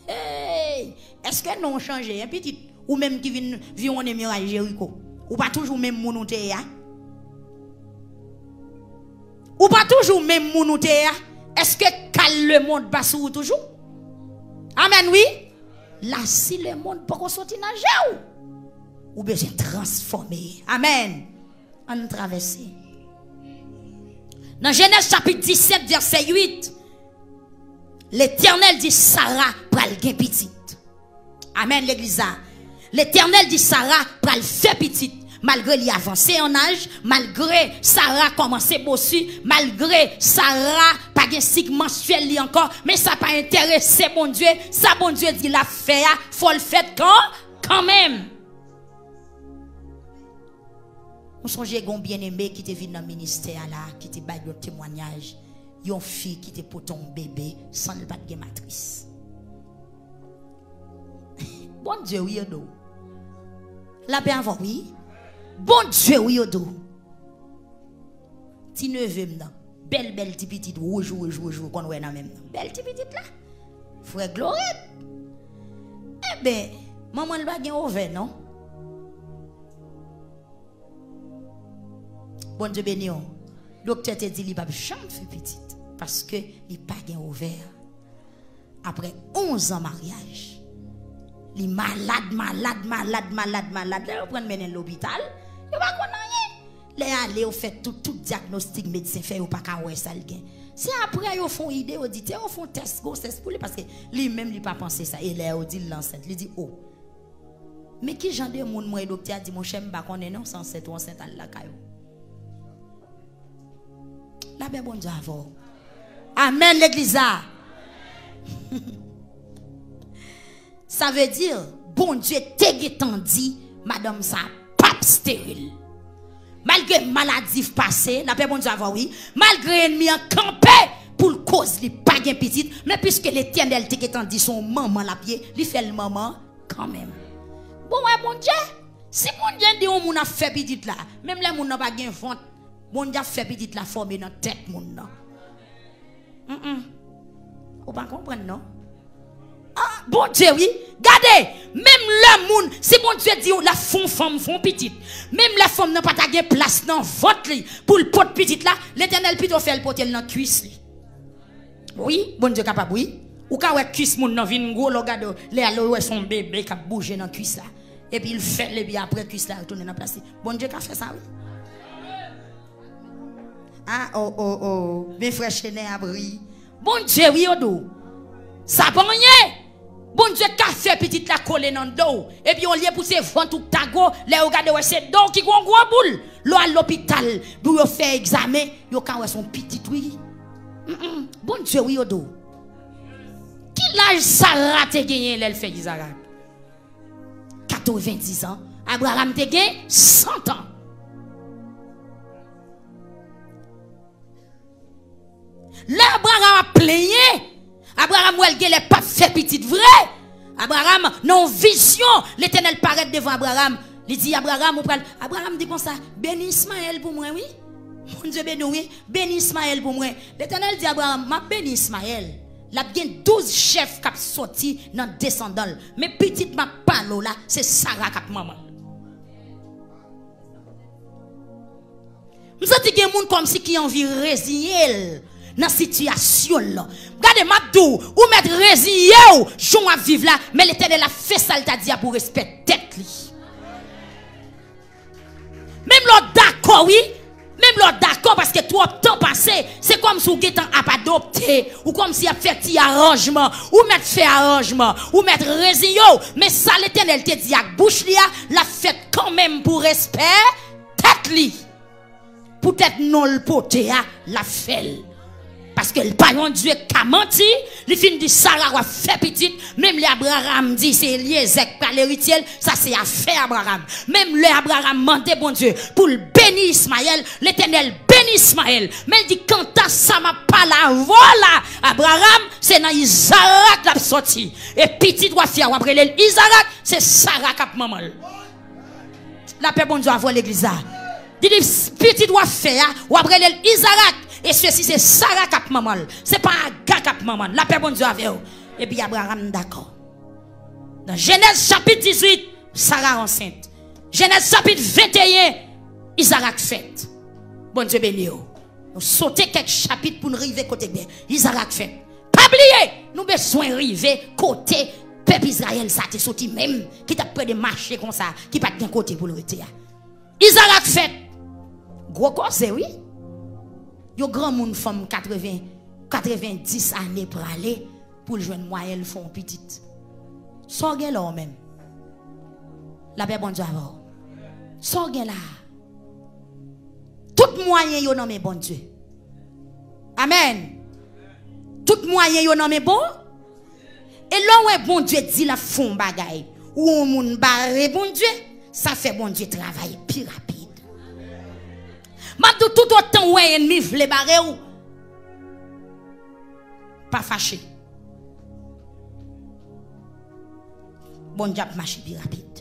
Hey! Èske non w chanje, en pitit? Ou menm ki vin viwonnen miray Jeriko, ou pa toujou menm moun ou te ye a? Ou pa toujou menm moun ou te ye a? Èske kal lemonn pa sou ou toujou? Amèn, wi. Lazi lemonn poko soti nan je w. Ou bezwen transfòme. Amèn. Ann travèse. Nan Jenèz chapit disèt, vèsè uit, Letènèl di Sara pral gen pitit. Amèn, legliz la. Letènèl di Sara pral fè pitit. Malgre li avanse an aj, malgre Sara kòmanse bosi, malgre Sara pa gen sik mansyèl li ankò, men sa pa enterese Bondye. Sa Bondye di l ap fè a, fò l fèt kan, kanmenm. M sonje gen yon byeneme ki te vin nan ministè a la, ki te bay yon temwayaj, yon fi ki te pote yon bebe san l pa t gen matris. Bondye wi, Odo. Lapè avè w, wi. Bondye wi, Odo. Ti neve m nan. Bèl, bèl ti pitit wouj, wouj, wouj, ou konn wè nan men m nan. Bèl ti pitit la. Frè Glorit. Enben, manman l pa gen ovè, non. Bondye beni w. Doktè te di li p ap janm fè pitit. Paske li pa gen ovè. Apre onz an maryaj, li malad, malad, malad, malad, malad. Lè yo pran l mennen l lopital, yo pa konn anyen. Lè y ale, yo fè tout, tout dyagnostik medsen fè, yo pa ka wè sa l gen. Se apre yo fè yon ide, yo di, te yo fè yon tès gwosès pou li, paske li menm li pa panse sa. E lè yo di l ansent, li di, o. Men ki jan de moun mwen ye? Doktè a di, monchè, m pa konnen non, se ansent ou ansent, al lakay ou. Lapè Bondye avè w. Amèn, legliz la. Sa vle di, Bondye te gentan di, madanm sa p ap steril. Malgre maladi pase, lapè Bondye avè w, wi. Malgre ènmi an kanpe pou l koz li pa gen pitit, men piske Letènèl te gentan di se yon manman l ap ye, li fè l manman kanmenm. Bon, wè Bondye, si Bondye di yon moun ap fè pitit la, menm lè moun nan pa gen vant, Bondye ap fè pitit la fòme nan tèt moun nan. Mm, mm. Ou pa konprann, non? Ah, Bondye, wi. Gade, menm lè moun, si Bondye di w l ap fè yon fanm fè yon pitit, menm lè fanm nan pa ta gen plas nan vant li pou l pot pitit la, Letènèl pito fè l pote l nan kwis li. Wi, Bondye kapab, wi. Ou ka wè kwis moun nan vin gwo, lè w gade, lè a lè w wè se yon bebe k ap bouje nan kwis la. Epi l fè l, epi apre kwis la retounen nan plas li. Bondye ka fè sa, wi. Ah, oh, oh, oh. Men frè Chenè ap ri. Bondye, wi, yo di w. Sa pa anyen. Bondye ka fè pitit la kole nan do w. Epi olye pou se vant ou k ta gwo, lè yo gade wè se do w ki gwo gwo boul. Lè w al lopital pou yo fè egzamen, yo ka wè se yon pitit, wi. Mm-mm. Bondye, wi, yo di w. Ki laj Sara te genyen lè l fè Izarak? Katrevendiz an. Abraram te gen san an. Lè Abraram ap plenyen, Abraram wè l genlè p ap fè pitit vre. Abraram, nan yon vizyon, Letènèl parèt devan Abraram. Li di, Abraram, ou pral. Abraram di konsa, beni Ismayèl pou mwen, wi. Bondye beni w, wi. Beni Ismayèl pou mwen. Letènèl di Abraram, m ap beni Ismayèl. L ap gen douz chèf k ap soti nan desandan l. Men pitit m ap pale w la, se Sara k ap manman l. M santi gen moun kòmsi ki anvi reziye l nan sitiyasyon l lan. Gade, m ap di w, ou mèt reziye w jan w ap viv la, men Letènèl ap fè sa l ta di a pou respè tèt li. Menm lè w dakò, wi, menm lè w dakò, paske twòp tan pase, se kòmsi w gentan ap adopte, ou kòmsi ap fè ti aranjman, ou mèt fè aranjman, ou mèt reziye w, men sa Letènèl te di ak bouch li a, l ap fèt kanmenm pou respè tèt li. Poutèt non l pote a, l ap fè l. Paske l pa yon Dye k ka manti, li fin di Sara w ap fè pitit, menm lè Abraram di se Elyezè k pral eritye l, sa se afè Abraram. Menm lè Abraram mande Bondye pou l beni Ismayèl, Letènèl beni Ismayèl. Men l di, kanta sa m ap pale avè w la, Abraram, se nan Izarak l ap sòti. E pitit w ap fè a, w ap rele l Izarak, se Sara k ap manman l. Lapè Bondye avè w, legliz la. Di li, pitit w ap fè a, w ap rele l Izarak. E sesi se Sara k ap manman l. Se pa Aga k ap manman l. Lapè Bondye avè w. Epi Abraram dakò. Nan Jenèz chapit dizuit, Sara ansent. Jenèz chapit venteyen, Izarak fèt. Bondye beni w. Nou sote kèk chapit pou n rive kote byen. Izarak fèt. Pa bliye, nou bezwen rive kote pèp Izrayèl sa te soti menm, ki t ap pede mache konsa, ki pa t gen kote pou l rete a. Izarak fèt. Gwo koze, wi. Yon granmoun fanm katreven, katrevendis ane prale pou l jwenn mwayen l fè yon pitit. Sa w gen la w menm? Lapè Bondye avè w. Sa w gen la a? Tout mwayen yo nan men Bondye. Amèn. Tout mwayen yo nan men bon. E lè w wè Bondye di l ap fè yon bagay, ou yon moun bare Bondye, sa fè Bondye travay pi rapid. M ap di w, toutotan w wè ènmi vle bare w, pa fache. Bondye ap mache pi rapid.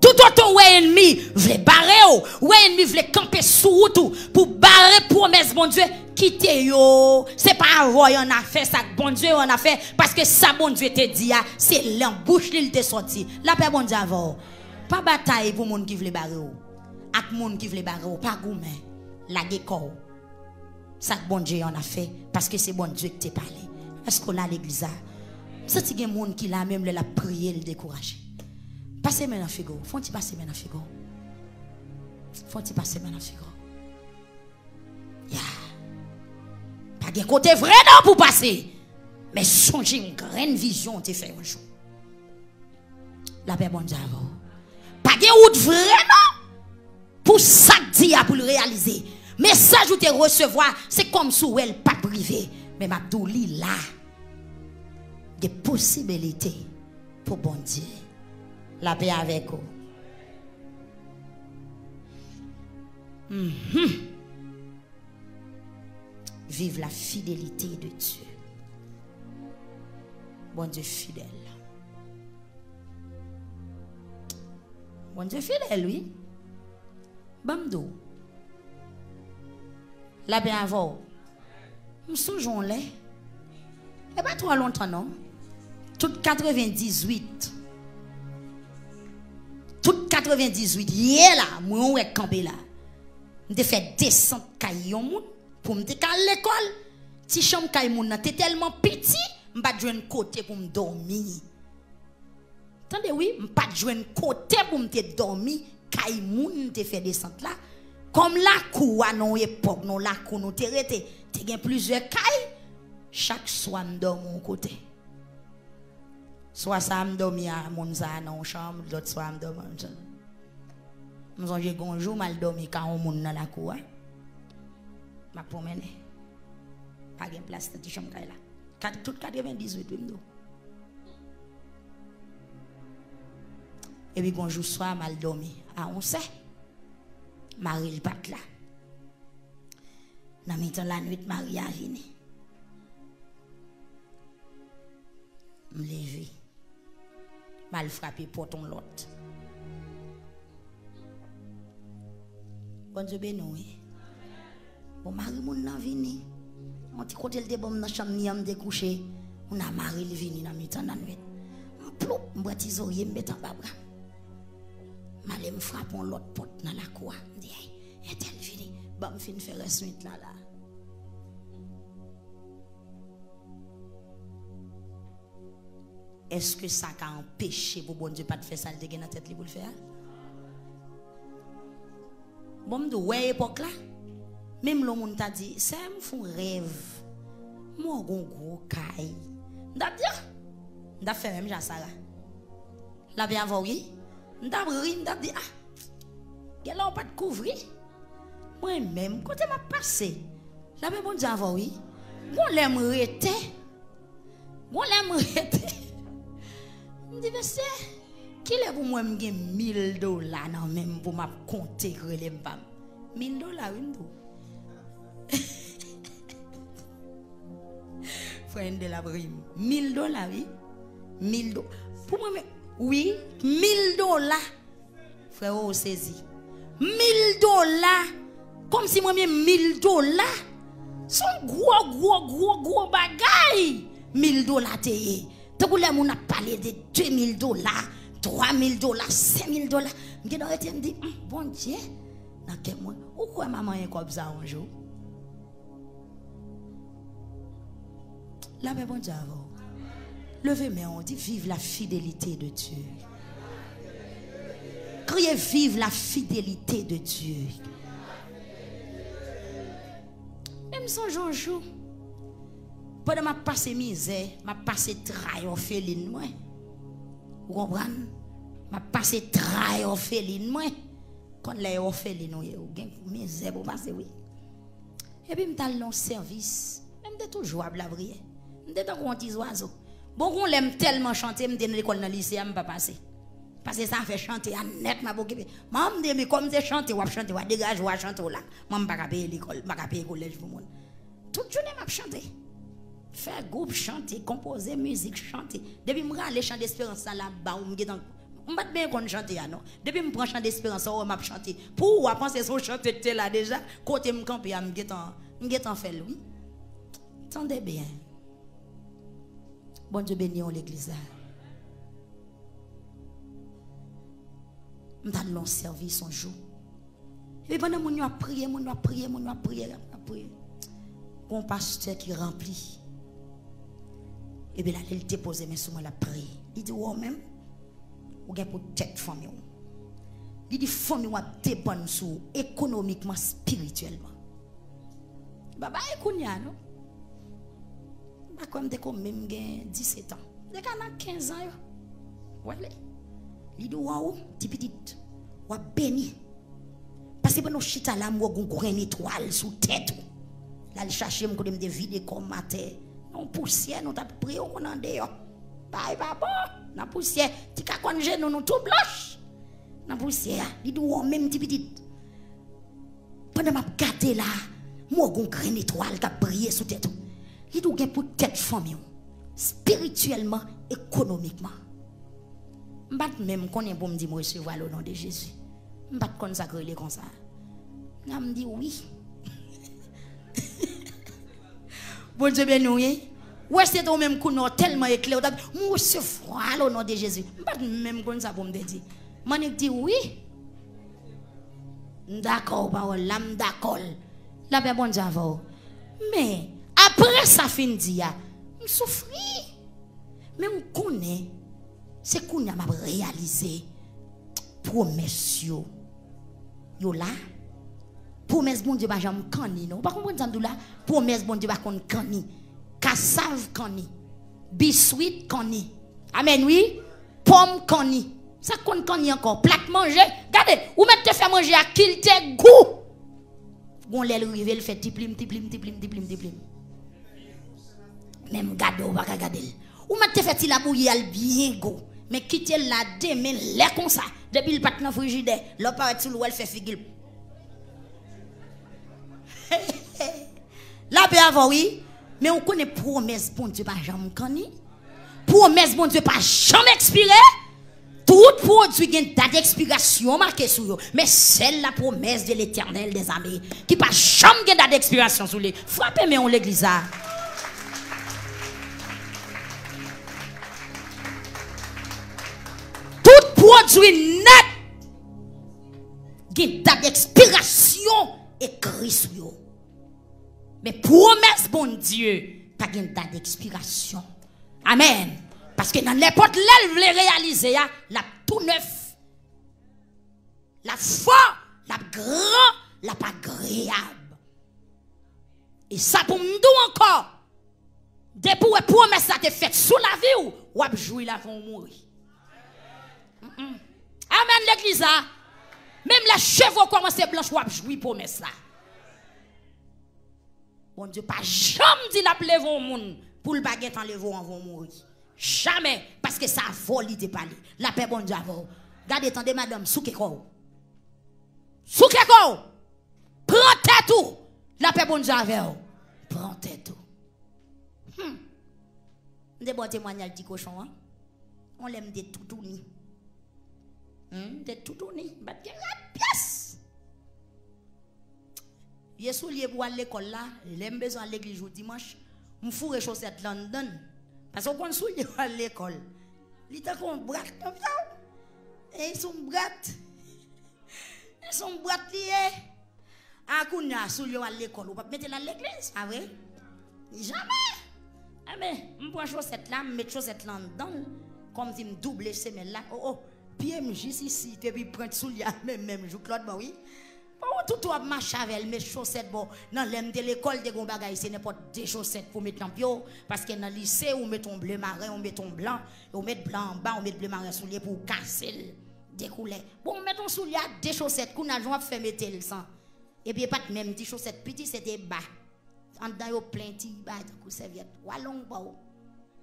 Toutotan w wè ènmi vle bare w, w wè ènmi vle kanpe sou wout ou pou bare pwomès Bondye, kite yo. Se pa avè w y annafè, sa k Bondye y annafè, paske sa Bondye te di a, se nan bouch li l te sòti. Lapè Bondye avè w. Pa batay pou moun ki vle bare w. Ak moun ki vle bare w, pa goumen. Lage kò w. Sa k Bondye y annafè, paske se Bondye ki te pale. Èske w la legliz la? M santi gen moun ki la, menm lè l ap priye, l dekouraje. Pase men nan figo w. Fè yon ti pase men nan figo w. Fè yon ti pase men nan figo w. Ya. Pa gen kote vre non pou pase. Men sonje yon grenn vizyon w te fè yon jou. Lapè Bondye avè w. Pa gen wout vre non. Pou sa k di a pou l reyalize. Mesaj ou te resevwa, se kòmsi w wè l p ap rive. Men m ap di w li la. Gen posibilite pou Bondye. Lapè avèk ou. Mhm. Vive la fidélité de Dieu. Bondye fidèl. Bondye fidèl, wi. Ban m di w. Lapè avè w. M sonje yon lè. E pa twò lontan, non. Tout katrevendizuit. Tout katrevendizuit. Yè la, mwen wè kanpe la. M te fè desant kay yon moun pou m te ka al lekòl. Ti chanm kay moun nan te tèlman piti, m pa t jwenn kote pou m dòmi. Tande wi, m pa t jwenn kote pou m te dòmi, kay moun te fè desant la. Kòm lakou a nan yon epòk, nan lakou nou te rete, te gen plizyè kay, chak swa m dòmi yon kote. Swa sa a m dòmi a moun sa a nan yon chanm, lòt swa a m dòmi a yon chanm. M sonje gen yon jou m al dòmi ka yon moun nan lakou a. M ap pwonmennen. Pa gen plas nan ti chanm kay la. Kat, tout katrevendizuit wi m di w. Epi gen yon jou swa m al dòmi a yon sè. Mari l pa t la. Nan mitan lannuit mari a vini. M leve. M al frape pòt yon lòt. Bondye beni w wi. Bon, mari moun nan vini. Yon ti kote l te ban m nan chanm ni an m te kouche. Kounye a mari l vini nan mitan lannuit. M ploup, m pran ti zorye m met anba bra m. M ale m frape yon lòt pòt nan lakou a. M di, "Hey, entèl vini. Ban m fin fè rès nwit lan la." Èske sa ka anpeche pou Bondye pa t fè sa l te gen nan tèt li pou l fè a? Bon, m di w, wè epòk la, menm lè yon moun ta di, "Sè m, fè yon rèv, m wè w gen yon gwo kay." M t ap di, "Ah!" M t ap fè menm jan a Sara. Lapè avè w wi. M t ap ri, m t ap di, "Ah! Gen lè w pa t kouvri. Mwen menm, kote m ap pase?" Lapè Bondye avè w wi. Gon lè m rete. Gon lè m rete. M di, "Mesye, kilè pou mwen m gen mil dola nan men m pou m ap konte k rele m pa m?" Mil dola wi m di w. Frè Endel ap ri m. Mil dola wi. Mil do-, pou mwen menm, wi, mil dola. Frè, ou sezi. Mil dola. Kòmsi mwen menm mil dola. Se yon gwo, gwo, gwo, gwo bagay. Mil dola te ye. Tankou lè moun ap pale de de mil dola, twa mil dola, senk mil dola. M gentan rete, m di, "Hum, Bondye, nan kè mwen, ou kwè m a manyen kòb sa yon jou?" Lapè Bondye avè w. Leve men w, di, "Vive la fidélité de Dieu." Kriye, "Vive la fidélité de Dieu." Men m sonje yon jou, pandan m ap pase mizè, m ap pase tray òfelin mwen. Ou konprann? M ap pase tray òfelin mwen. Konn lè e òfelin ou ye, ou gen mizè pou w pase, wi. Epi m t al nan yon sèvis. Men m te toujou ap lapriyè. M te tankou yon ti zwazo. Bon, gon lè m tèlman chante, m te nan lekòl nan lise a, m pa pase. Paske sa fè chante a nèt m ap okipe. Manman m te di, "Kòm se chante w ap chante, w a degaje w a chante w la. Mwen m pa ka peye lekòl, m pa ka peye kolèj pou moun." Tout jounen m ap chante. Fè gwoup chante, konpoze mizik, chante. Depi m rale Chan Desperans la, la ba w, m gentan, m pa t byen konn chante a non. Depi m pran Chan Desperans, w wè m ap chante. Pou w a panse se yon chante k te la deja, kote m kanpe a, m gentan, m gentan fè l wi. Tande byen. Bondye beni w legliz la. M t al nan yon sèvis yon jou. Epi pandan moun yo ap priye, moun yo ap priye, moun yo ap priye, ap priye. Gon pastè ki ranpli. Epi l ale, l depoze men sou mwen, l ap priye. Li di, "Ou menm, ou gen pou tèt fanmi w." Li di, "Fanmi w ap depann sou ou ekonomikman, espirityèlman." Baba e kounye a non. M pa kwè m te ko menm gen disèt an. M te ka nan kenz an yo. Wè li. Li di, "Waw, ti pitit, w ap beni." Paske pandan w chita la, m wè gon grenn etwal sou tèt ou. L al chache m kote m te vide kò m atè. Nan pousyè, nou t ap priye, ou konn andeyò. Bagay pa bon. Nan pousyè, ti kakòn jenou nou tou blanch. Nan pousyè a, li di, "Ou menm ti pitit. Pandan m ap gade la, m wè gon grenn etwal k ap briye sou tèt ou." Li di, "Ou gen pou tèt fanmi w, espirityèlman, ekonomikman." M pa t menm konnen pou m di m resevwa l o non de Jezi. M pa t konn sa k rele konsa. Nan m di wi. Bondye beni w, wi. Wè, se te w menm kounye a, w tèlman eklere, w t ap di, "M resevwa l o non de Jezi." M pa t menm konn sa pou m te di. M annik di wi. M dakò, pawòl la, m dakò l. Lapè Bondye avè w. Men, a Apre sa fin di a, m soufri. Men ou konnen, se kounye a m ap reyalize pwomès yo. Yo la. Pwomès Bondye pa janm kanni, non. Ou pa konprann sa m di w la? Pwomès Bondye pa konn kanni. Kasav kanni. Biswit kanni. Amèn, wi. Pòm kanni. Sa k konn kanni ankò? Plat manje. Gade, ou mèt te fè manje a kilti gou. Gon lè l rive, l fè tiplim, tiplim, tiplim, tiplim, tiplim. Menm gade w pa ka gade l. Ou mèt te fè ti labouyi a l byen gou. Men kite l la demen lè konsa. Depi l pa t nan frijidè, lè w parèt sou l, ou wè l fè figi l. Lapè avè w, wi. Men ou konnen pwomès Bondye pa janm kanni. Pwomès Bondye pa janm ekspire. Tout pwodui gen dat ekspirasyon make sou yo. Men sèl la promesse de l'Éternel des armées ki pa janm gen dat ekspirasyon sou li. Frape men w legliz la. Tout pwodui nèt gen dat ekspirasyon ekri sou yo. Men pwomès Bondye pa gen dat ekspirasyon. Amèn. Paske nan nenpòt lè l vle reyalize a, l ap tou nèf. L ap fò, l ap gran, l ap agreyab. E sa pou m di w ankò, depi w wè pwomès la te fèt sou lavi w, w ap jwi l avan w mouri. Mm-mm. Amèn, legliz la. Menm lè cheve w kòmanse blanch, w ap jwi pwomès la. Bondye pa janm di l ap leve yon moun pou l pa gentan leve w anvan w mouri. Jamè, paske sa avè w li te pale. Lapè Bondye avè w. Gade, tande madanm, souke kò w. Souke kò w. Pran tèt ou. Lapè Bondye avè w. Pran tèt ou. Hmm. M te ba w temwayaj ti kochon an. On lè m te toutouni. Hmm, m te toutouni. M pa t gen rad pyès. Vye soulye pou al lekòl la, lè m bezwen al legliz jou dimanch, m foure chosèt la anndan l. Paske w konn soulye w al lekòl. Li tankou yon brat, non, vye w. E se yon brat. E se yon brat li ye. A, kounye a, soulye w al lekòl, ou p ap mete l al legliz, pa vre? Jamè! Enben, m pran chosèt la, m met chosèt la anndan l, kòmsi m double semèl la. O, o, pye m jis isit, epi pwent soulye a menm, menm jouk lòt bò, wi. Bon, ou toutou ap mache avè l, met chosèt, bon, nan lè m te lekòl, te gen yon bagay, se nenpòt de chosèt pou met nan pye w, paske nan lise, ou met yon ble maren, ou met yon blan, ou met blan anba, ou met ble maren sou li, epi w kase l de koulè. Bon, ou met yon soulye ak de chosèt, kounye a, jan w ap fè mete l san? Epi e pa t menm ti chosèt piti, se te ba. Anndan yo plen ti bagay tankou sèvyèt. Wa long pa w.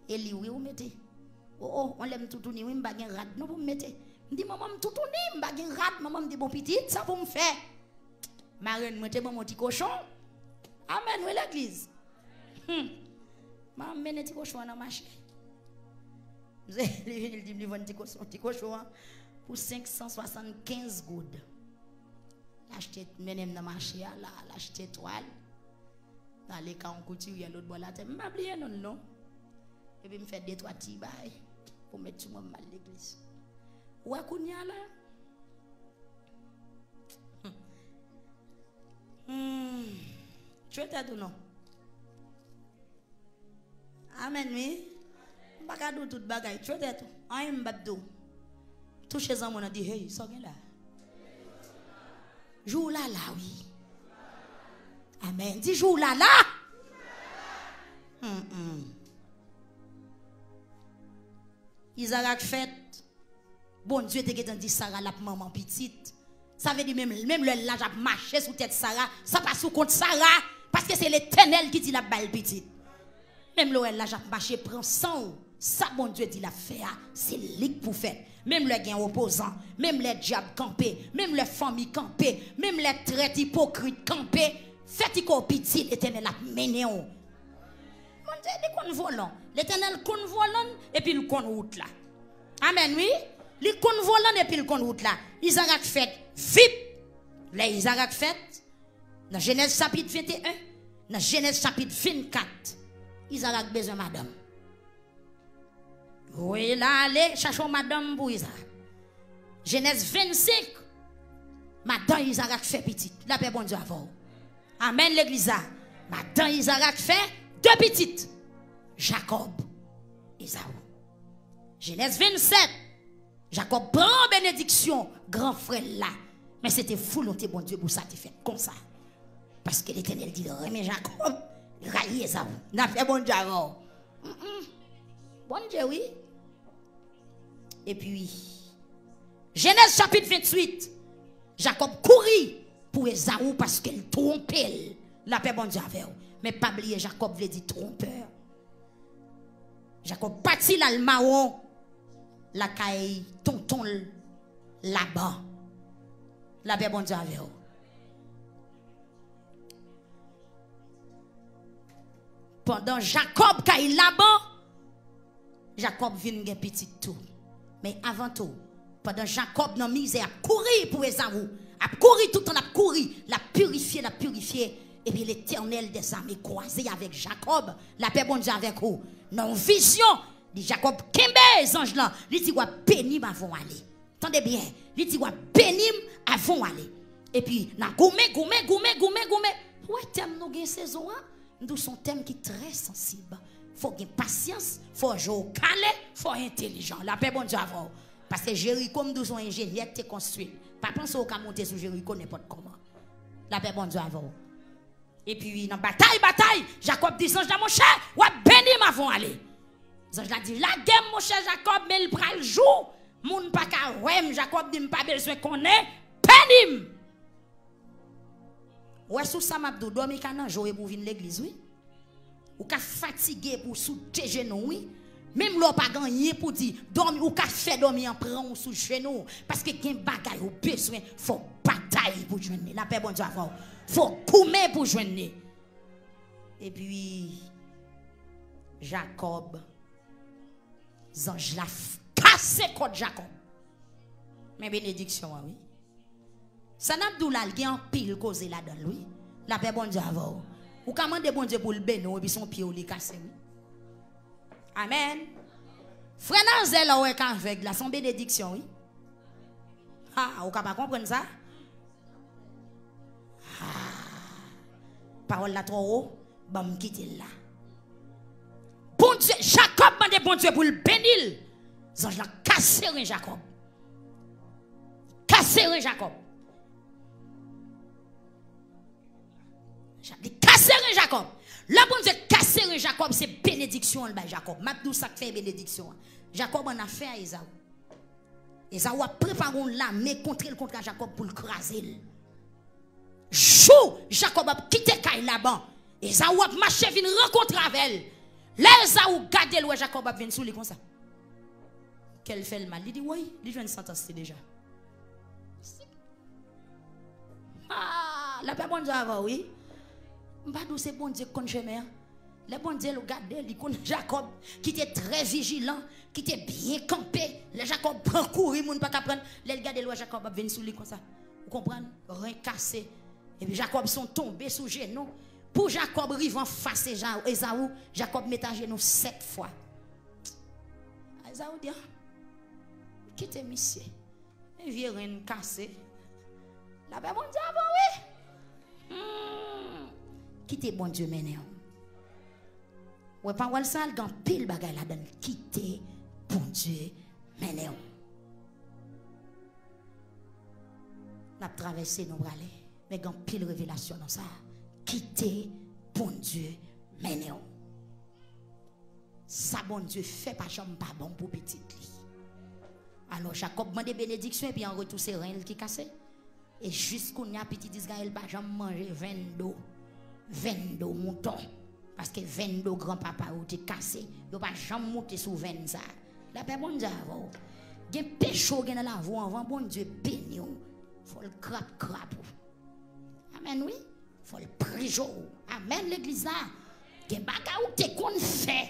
E li wi ou mete. O, o, on lè m toutouni wi, m pa gen rad non pou m mete. M di manman m toutouni, m pa gen rad, manman m di bon pitit, sa pou m fè? Marenn mwen te ban m yon ti kochon. Amèn wi legliz. Hmm. Manman m mennen ti kochon an nan mache. Li vini, li di m li vann ti kochon, ti kochon an pou senk san swasannkenz goud. L achte, mennen m nan mache a la, l achte twal. L ale ka yon koutiryè lòt bò latè. M pa bliye non l non. Epi m fè de twa ti bay pou m met sou mwen m al legliz. Ou wè kounye a la? Hmm. Tchwe tèt ou non. Amèn wi. M pa ka di w tout bagay. Tchwe tèt ou. Anyen m p ap di w. Touche zanmi w nan, di, hey, sa w gen la? Jou w la la, wi. Amèn. Di, jou w la la. Mm, mm. Izarak fèt. Bondye te gentan di Sara l ap manman pitit. Sa vle di menm, menm lè laj ap mache sou tèt Sara, sa pa sou kont Sara, paske se Letènèl ki di l ap ba l pitit. Menm lè w wè laj ap mache pran san w, sa Bondye di l ap fè a, se li k pou fèt. Menm lè gen opozan, menm lè dyab kanpe, menm lè fanmi kanpe, menm lè trèt ipokrit kanpe, fè ti kò w piti, Letènèl ap mennen w. Bondye, li konn volan. Letènèl konn volan epi l konn wout la. Amèn, wi. Li konn volan epi l konn wout la. Izarak fèt vip. Lè Izarak fèt, nan Jenèz chapit venteyen, nan Jenèz chapit vennkat, Izarak bezwen madanm. Voye l ale chache yon madanm pou Izarak. Jenèz vennsenk, madan Izarak fè pitit. Lapè Bondye avè w. Amèn, legliz la. Madan Izarak fè de pitit, Jakòb, Ezaou. Jenèz vennsèt, Jakòb pran benediksyon gran frè l la. Men se te volonte Bondye pou sa te fèt konsa. Paske Letènèl di l renmen Jakòb, li rayi Ezaou. N ap fè Bondye avè w. Mm, mm. Bondye, wi. Epi, Jenèz chapit venntuit, Jakòb kouri pou Ezaou paske l twonpe l. Lapè Bondye avè w. Men pa bliye, Jakòb vle di twompè. Jakòb pati l al mawon lakay tonton l Laban. Lapè Bondye avè w. Pandan Jakòb kay Laban, Jakòb vin gen pitit tou. Men avan tou, pandan Jakòb nan mizè ap kouri pou Ezaou, ap kouri toutan, ap kouri, l ap pirifye, l ap pirifye, epi Letènèl dèzame kwaze avèk Jakòb, lapè Bondye avèk ou, nan yon vizyon, di Jakòb kenbe zanj lan, li di, "W ap beni m avan w ale." Tande byen, li di, "W ap beni m avan w ale." Epi, n a goumen, goumen, goumen, goumen, goumen. Ou wè tèm nou gen sezon an? M di w se yon tèm ki trè sansib. Fò w gen pasyans, fò je w kale, fò w entelijan. Lapè Bondye avè w. Paske Jeriko, m di w se yon enjenyè ki te konstwi l. Pa panse w ka monte sou Jeriko nenpòt kòman. Lapè Bondye avè w. Epi, nan batay, batay, Jakòb di zanj la, "Monchè, w ap beni m avan w ale." Zanj la di, "Lage m, monchè Jakòb, men l pral jou. Moun pa ka wè m." Jakòb di, "M pa bezwen konnen, beni m." Ou wè sou sa m ap di w, dòmi ka nan je w epi w vin legliz, wi. Ou ka fatige epi w sou de jenou w, wi. Menm lè w pa gen anyen pou di, dòmi, ou ka fè dòmi an pran w sou jenou w. Paske gen bagay ou bezwen, fò w batay pou jwenn li. Lapè Bondye avè w. Fò w goumen pou jwenn li. Epi, Jakòb, zanj la f-, kase kòd Jakòb. Men benediksyon an, wi. Sa n ap di w la, l gen anpil koze ladan l, wi. Lapè Bondye avè w. Ou ka mande Bondye pou l beni w, epi se yon pye w li kase, wi. Amèn. Frè Nazè, lè w wè k avèg la, se yon benediksyon, wi. Ha, ou ka pa konprann sa? Ha. Pawòl la twò wo, ban m kite l la. Bondye, Jakòb mande Bondye pou l beni l. Zanj la kase ren Jakòb. Kase ren Jakòb. Ja-, li kase ren Jakòb. Lè Bondye kase ren Jakòb, se benediksyon an l bay Jakòb. M ap di w sa k fè e benediksyon an. Jakòb an afè a Ezaou. Ezaou ap prepare yon lame kontre l, kontra Jakòb pou l kraze l. Jou Jakòb ap kite kay Laban, Ezaou ap mache vin rankontre avè l. Lè Ezaou gade l, wè Jakòb ap vin sou li konsa. Kè l fè l mal. Li di, "Woy, li jwenn santans li deja." Ah, lapè Bondye avè w, wi. M pa di w se Bondye k konn chemen an. Lè Bondye l gade, li konn Jakòb, ki te trè vijilan, ki te byen kanpe. Lè Jakòb pran kouri, moun pa ka pran. Lè l gade, l wè Jakòb ap vin sou li konsa. Ou konprann? Ren kase. Epi Jakòb se yon tonbe sou jenou. Pou Jakòb rive anfas Eza-, Ezaou, Jakòb met ajenou sèt fwa. Ezaou di, "Ah, kite misye." Men vye ren kase. Lapè Bondye avè w, wi. Hmm. Kite Bondye mennen w. Wè pawòl sa a, l gen anpil bagay ladan l. Kite Bondye mennen w. N ap travèse, nou prale. Men gen anpil revelasyon nan sa. Kite Bondye mennen w. Sa Bondye fè pa janm pa bon pou pitit li. Alò, Jakòb mande benediksyon, epi an retou, se ren l ki kase. E jis kounye a, pitit Izrayèl pa janm manje venn do, venn do mouton. Paske venn do granpapa yo te kase. Yo pa janm moute sou venn sa a. Lapè Bondye avè w. Gen peche w gen nan lavi w, anvan Bondye beni w, fò l krap krap ou. Amèn, wi. Fò l prije w. Amèn, legliz la. Gen bagay ou te konn fè.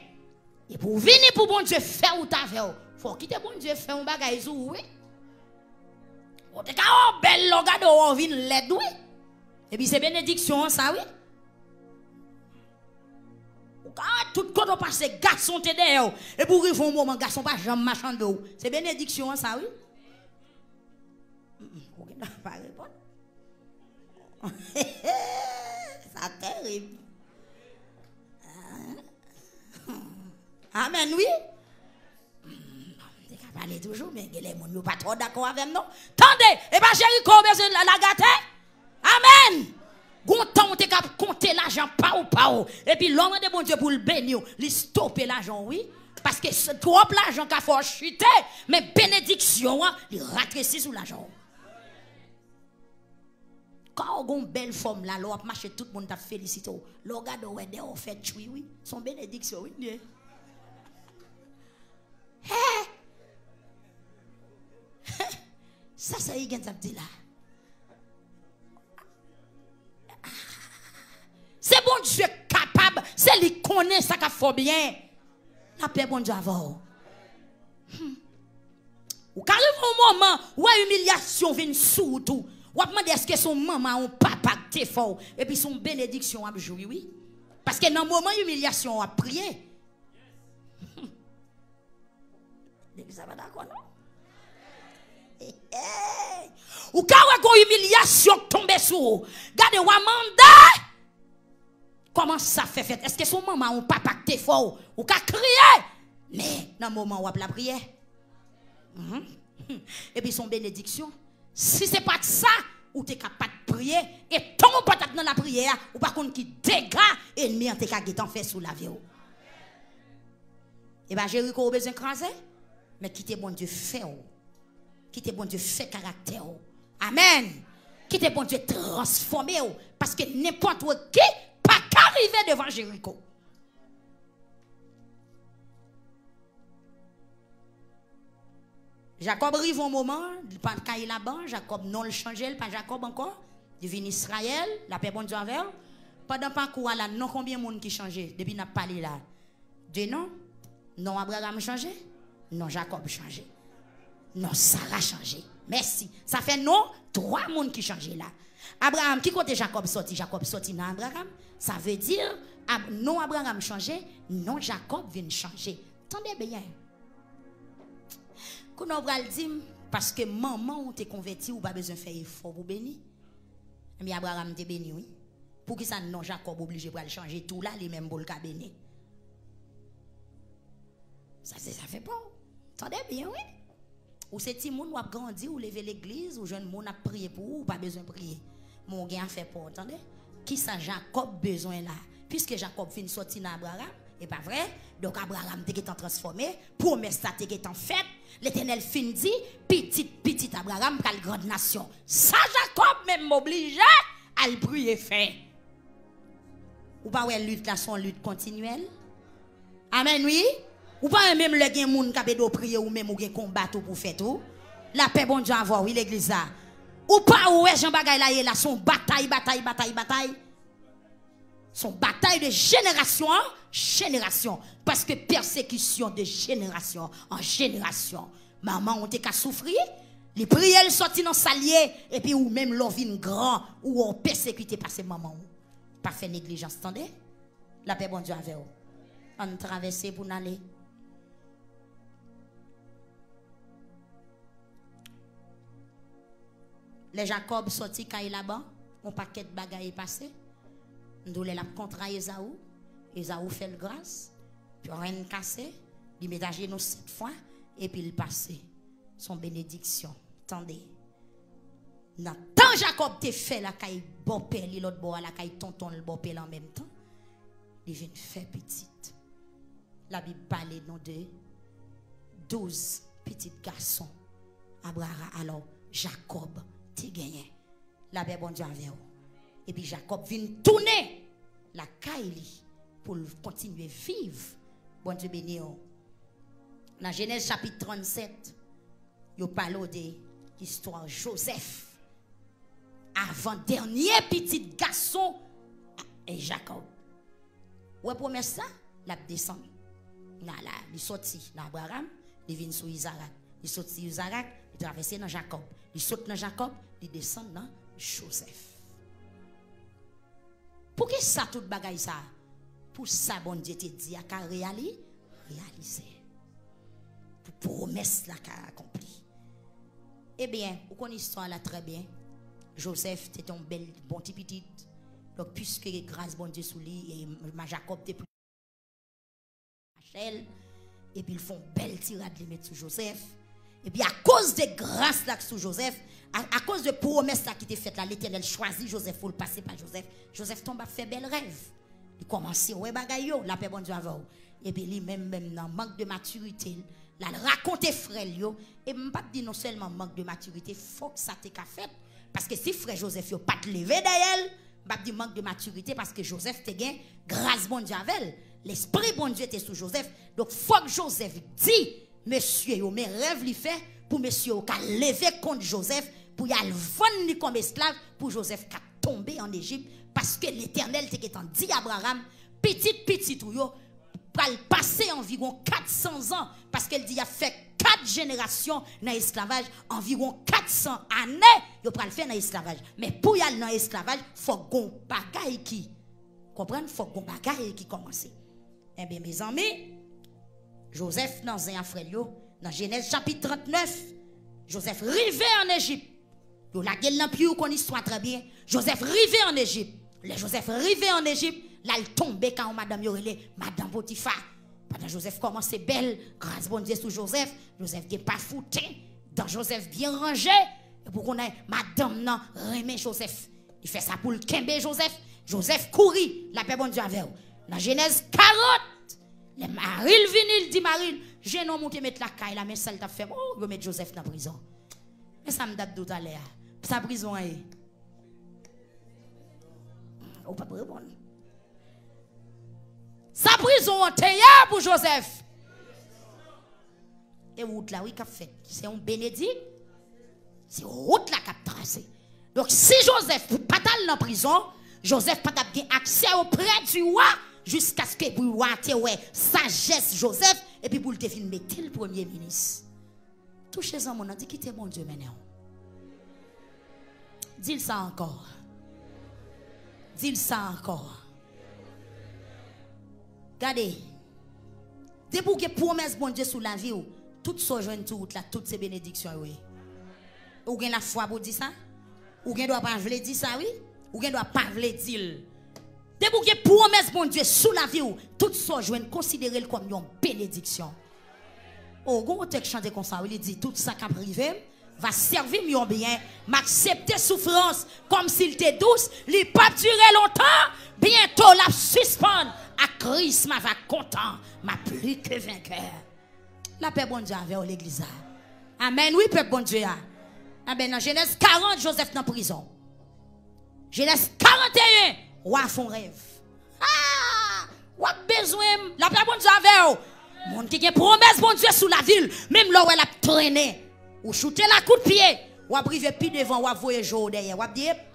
Epi w vini pou Bondye fè wout avè w. Fò w kite Bondye fè yon bagay sou ou, wi. Ou te ka wè w bèl, lè w gade w, w vin lèd, wi. Epi se benediksyon an sa, wi. Ou ka wè tout kote w pase, gason te dèyè w. Epi w rive yon moman, gason pa janm mache anndan w. Se benediksyon an sa, wi. Mm, mm, ou gentan pa reponn. Sa terib. Ah, Amèn, wi. M te ka pale toujou, men gen lè moun yo pa twò dakò avè m, non. Tande, e pa Jeriko w bezwen la- lage atè? Amèn. Gon tan w te ka konte lajan pa w, pa w. Epi lè w mande Bondye pou l beni w, li stope lajan w, wi. Paske s- twòp lajan ka fè w chite, men benediksyon an, li ratresi sou lajan w. Kò w gon bèl fòm la, lè w ap mache, tout moun t ap felisite w. Lè w gade w wè dèyè w fè tchwi, wi. Se yon benediksyon, wi, l ye. Hè! Sa, sa Higgins ap di la. Se Bondye k kapab, se li k konnen sa k ap fè w byen. Lapè Bondye avè w. Hmm. Ou ka rive yon moman, ou wè imilyasyon vin sou ou tou. W ap mande èske se yon manman, yon papa k te fè w. Epi se yon benediksyon w ap jwi, wi. Paske nan moman imilyasyon, w ap priye. Legliz la pa dakò, non. Hey, hey. Ou ka wè gon imilyasyon k tonbe sou ou. Gade, w a mande. Kòman sa fè fèt? Èske se yon manman, yon papa k te fè w? Ou ka kriye, men nan moman w ap lapriyè. Mhm. Epi se yon benediksyon. Si se pa t sa, ou te ka pa t priye, e tan w pa t ap nan lapriyè a, ou pa konn ki dega ènmi an te ka gentan fè sou lavi w. E pa Jeriko ou bezwen kraze, men kite Bondye fè w. Kite Bondye fè karaktè w. Amèn. Kite Bondye transfòme w. Paske nenpòt ki pa ka rive devan Jeriko. Jakòb rive yon moman, li pa kay Laban, Jakòb non l chanje, li pa Jakòb ankò, li vin Izrayèl, lapè Bondye avè w. Pandan pakou a la, non konbyen moun ki chanje depi n ap pale la? De non, non Abraram chanje, non Jakòb chanje, non Sara chanje. Mèsi. Sa fè non twa moun ki chanje la. Abraram, ki kote Jakòb sòti? Jakòb sòti nan Abraram. Sa vle di, Ab- non Abraram chanje, non Jakòb vin chanje. Tande byen. Kounye a w pral di m, paske manman w te konvèti, ou pa bezwen fè efò pou beni. Ebyen, Abraram te beni, wi. Poukisa non Jakòb oblije pral chanje tou la, li menm pou l ka beni? Sa se zafè pa w. Tande byen, wi. Ou se timoun, w ap grandi, ou leve legliz, ou jwenn moun ap priye pou ou, ou pa bezwen priye. Men w gen afè pa w, tande. Kisa Jakòb bezwen la? Piske Jakòb fin sòti nan Abraram, e pa vre? Donk, Abraram te gentan transfòme, pwomès la te gentan fèt. Letènèl fin di, pitit pitit Abraram pral grann nasyon. Sa Jakòb menm oblije al priye fè. Ou pa wè lit la se yon lit kontinyèl? Amèn, wi. Ou pa wè menm lè gen moun k ap ede w priye, ou menm ou gen konba tou pou fè tou? Lapè Bondye avè w, wi, legliz la. Ou pa wè jan bagay la ye la, se yon batay, batay, batay, batay. Se yon batay de jenerasyon an jenerasyon. Paske pèsekisyon de jenerasyon an jenerasyon. Manman w te ka soufri, li priye l sòti nan sa l ye, epi ou menm lè w vin gran, ou wè w pèsekite pase manman w. Pa fè neglijans, tande. Lapè Bondye avè w. Ann travèse pou n ale. Lè Jakòb sòti kay Laban, yon pakèt bagay pase. M di w lè l ap kontra Ezaou, Ezaou fè l gras, pwen kase, li met ajenou sèt fwa, epi l pase. Se yon benediksyon. Tande. Nan tan Jakòb te fè lakay bòpè li lòt bò a, lakay tonton l bòpè l an menm tan, li vin fè pitit. Labib pale nou de douz pitit gason Abraram, alò, Jakòb te genyen. Lapè Bondye avè w. Epi Jakòb vin tounen lakay li pou l kontinye viv. Bondye beni w. Nan Jenèz chapit trannsèt, yo pale w de istwa Jozèf, avan dènye pitit gason e Jakòb. Ou wè pwomès la? L ap desann. Nan la, li sòti nan Abraram, li vin sou Izarak. Li sòti Izarak, li travèse nan Jakòb. Li sot nan Jakòb, li desann nan Jozèf. Poukisa tout bagay sa? Pou sa Bondye te di a ka reyali-, reyalize. Pou pwomès la ka akonpli. Ebyen, ou konn istwa la trè byen. Jozèf te te yon bèl, bon ti pitit. Donk, piske gras Bondye sou li, e ma-, Jakòb te pli Rachel, epi l fè yon bèl ti rad li met sou Jozèf. Epi akoz de gras la k sou Jozèf, a, akoz de pwomès la ki te fèt la, Letènèl chwazi Jozèf pou l pase pa Jozèf. Jozèf tonbe ap fè bèl rèv. Li kòmanse wè bagay yo, lapè Bondye avè w. Epi li menm, menm nan mank de matirite l, l al rakonte frè l yo. E m p ap di non sèlman mank de matirite, fòk sa te ka fèt. Paske si frè Jozèf yo pa t leve dèyè l, m p ap di mank de matirite, paske Jozèf te gen gras Bondye avè l. Lespri Bondye te sou Jozèf. Donk, fòk Jozèf di mesye yo, men rèv li fè, pou mesye yo ka leve kont Jozèf, pou y al vann li kòm esklav, pou Jozèf ka tonbe ann Ejip, paske Letènèl te gentan di Abraram, pitit pitit ou yo pral pase anviwon kat san zan, paske l di y ap fè kat jenerasyon nan esklavaj, anviwon kat san ane yo pral fè nan esklavaj. Men pou y al nan esklavaj, fòk gon bagay ki, konprann, fòk gon bagay ki kòmanse. Enben, mezanmi, Jozèf nan zen a frè l yo, nan Jenèz chapit trannèf, Jozèf rive ann Ejip. Yo lage l nan pye, ou konn istwa trè byen. Jozèf rive ann Ejip. Lè Jozèf rive ann Ejip, l al tonbe kay yon madanm yo rele madanm Potifa. Pandan Jozèf kòmanse bèl, gras Bondye sou Jozèf, Jozèf gen pa fouten, dan Jozèf byen ranje, epi w konnen madanm nan renmen Jozèf. Li fè sa pou l kenbe Jozèf. Jozèf kouri, lapè Bondye avè w. Nan Jenèz karant, lè mari l vini, l di mari l, jennonm ou te met lakay la, men sa l t ap fè m. O, yo met Jozèf nan prizon. Men sa m t ap di w talè a. Sa prizon an ye? Ou p ap reponn. Sa prizon an te ye pou Jozèf? E wout la, wi, k ap fèt. Se yon benedik-, se wout la k ap trase. Donk, si Jozèf pa t al nan prizon, Jozèf pa t ap gen aksè oprè di wa, jiskaske pou wa te wè sajès Jozèf, epi pou l te vin mete l premye minis. Touche zanmi w nan, di, kite Bondye mennen w. Di l sa ankò. Di l sa ankò. Gade, depi w gen pwomès Bondye sou lavi w, tout sa w jwenn sou wout la, tout se benediksyon yo ye. Ou gen lafwa pou w di sa? Ou gen dwa pa vle di sa, wi. Ou gen dwa pa vle di l. Depi w gen pwomès Bondye sou lavi w, tout sa w jwenn, konsidere l kòm yon benediksyon. O, gon wotè k chante konsa, wi, li di, tout sa k ap rive m va sèvi m yon byen. M aksepte soufrans kòmsi l te dous, li p ap dire lontan, byento l ap sispann. Ak Kris, m ava kontan, m a pli ke venkè. Lapè Bondye avè w, legliz la. Amèn, wi, pèp Bondye a. Enben, nan Jenèz karant, Jozèf nan prizon. Jenèz karanteyen, wa fè yon rèv. Ah! W ap bezwen m. Lapè Bondye avè w. Moun ki gen pwomès Bondye sou lavi l, menm lè w wè l ap trennen, ou choute l a kout pye, w ap rive pi devan, w ap voye je w dèyè, w ap di, ep.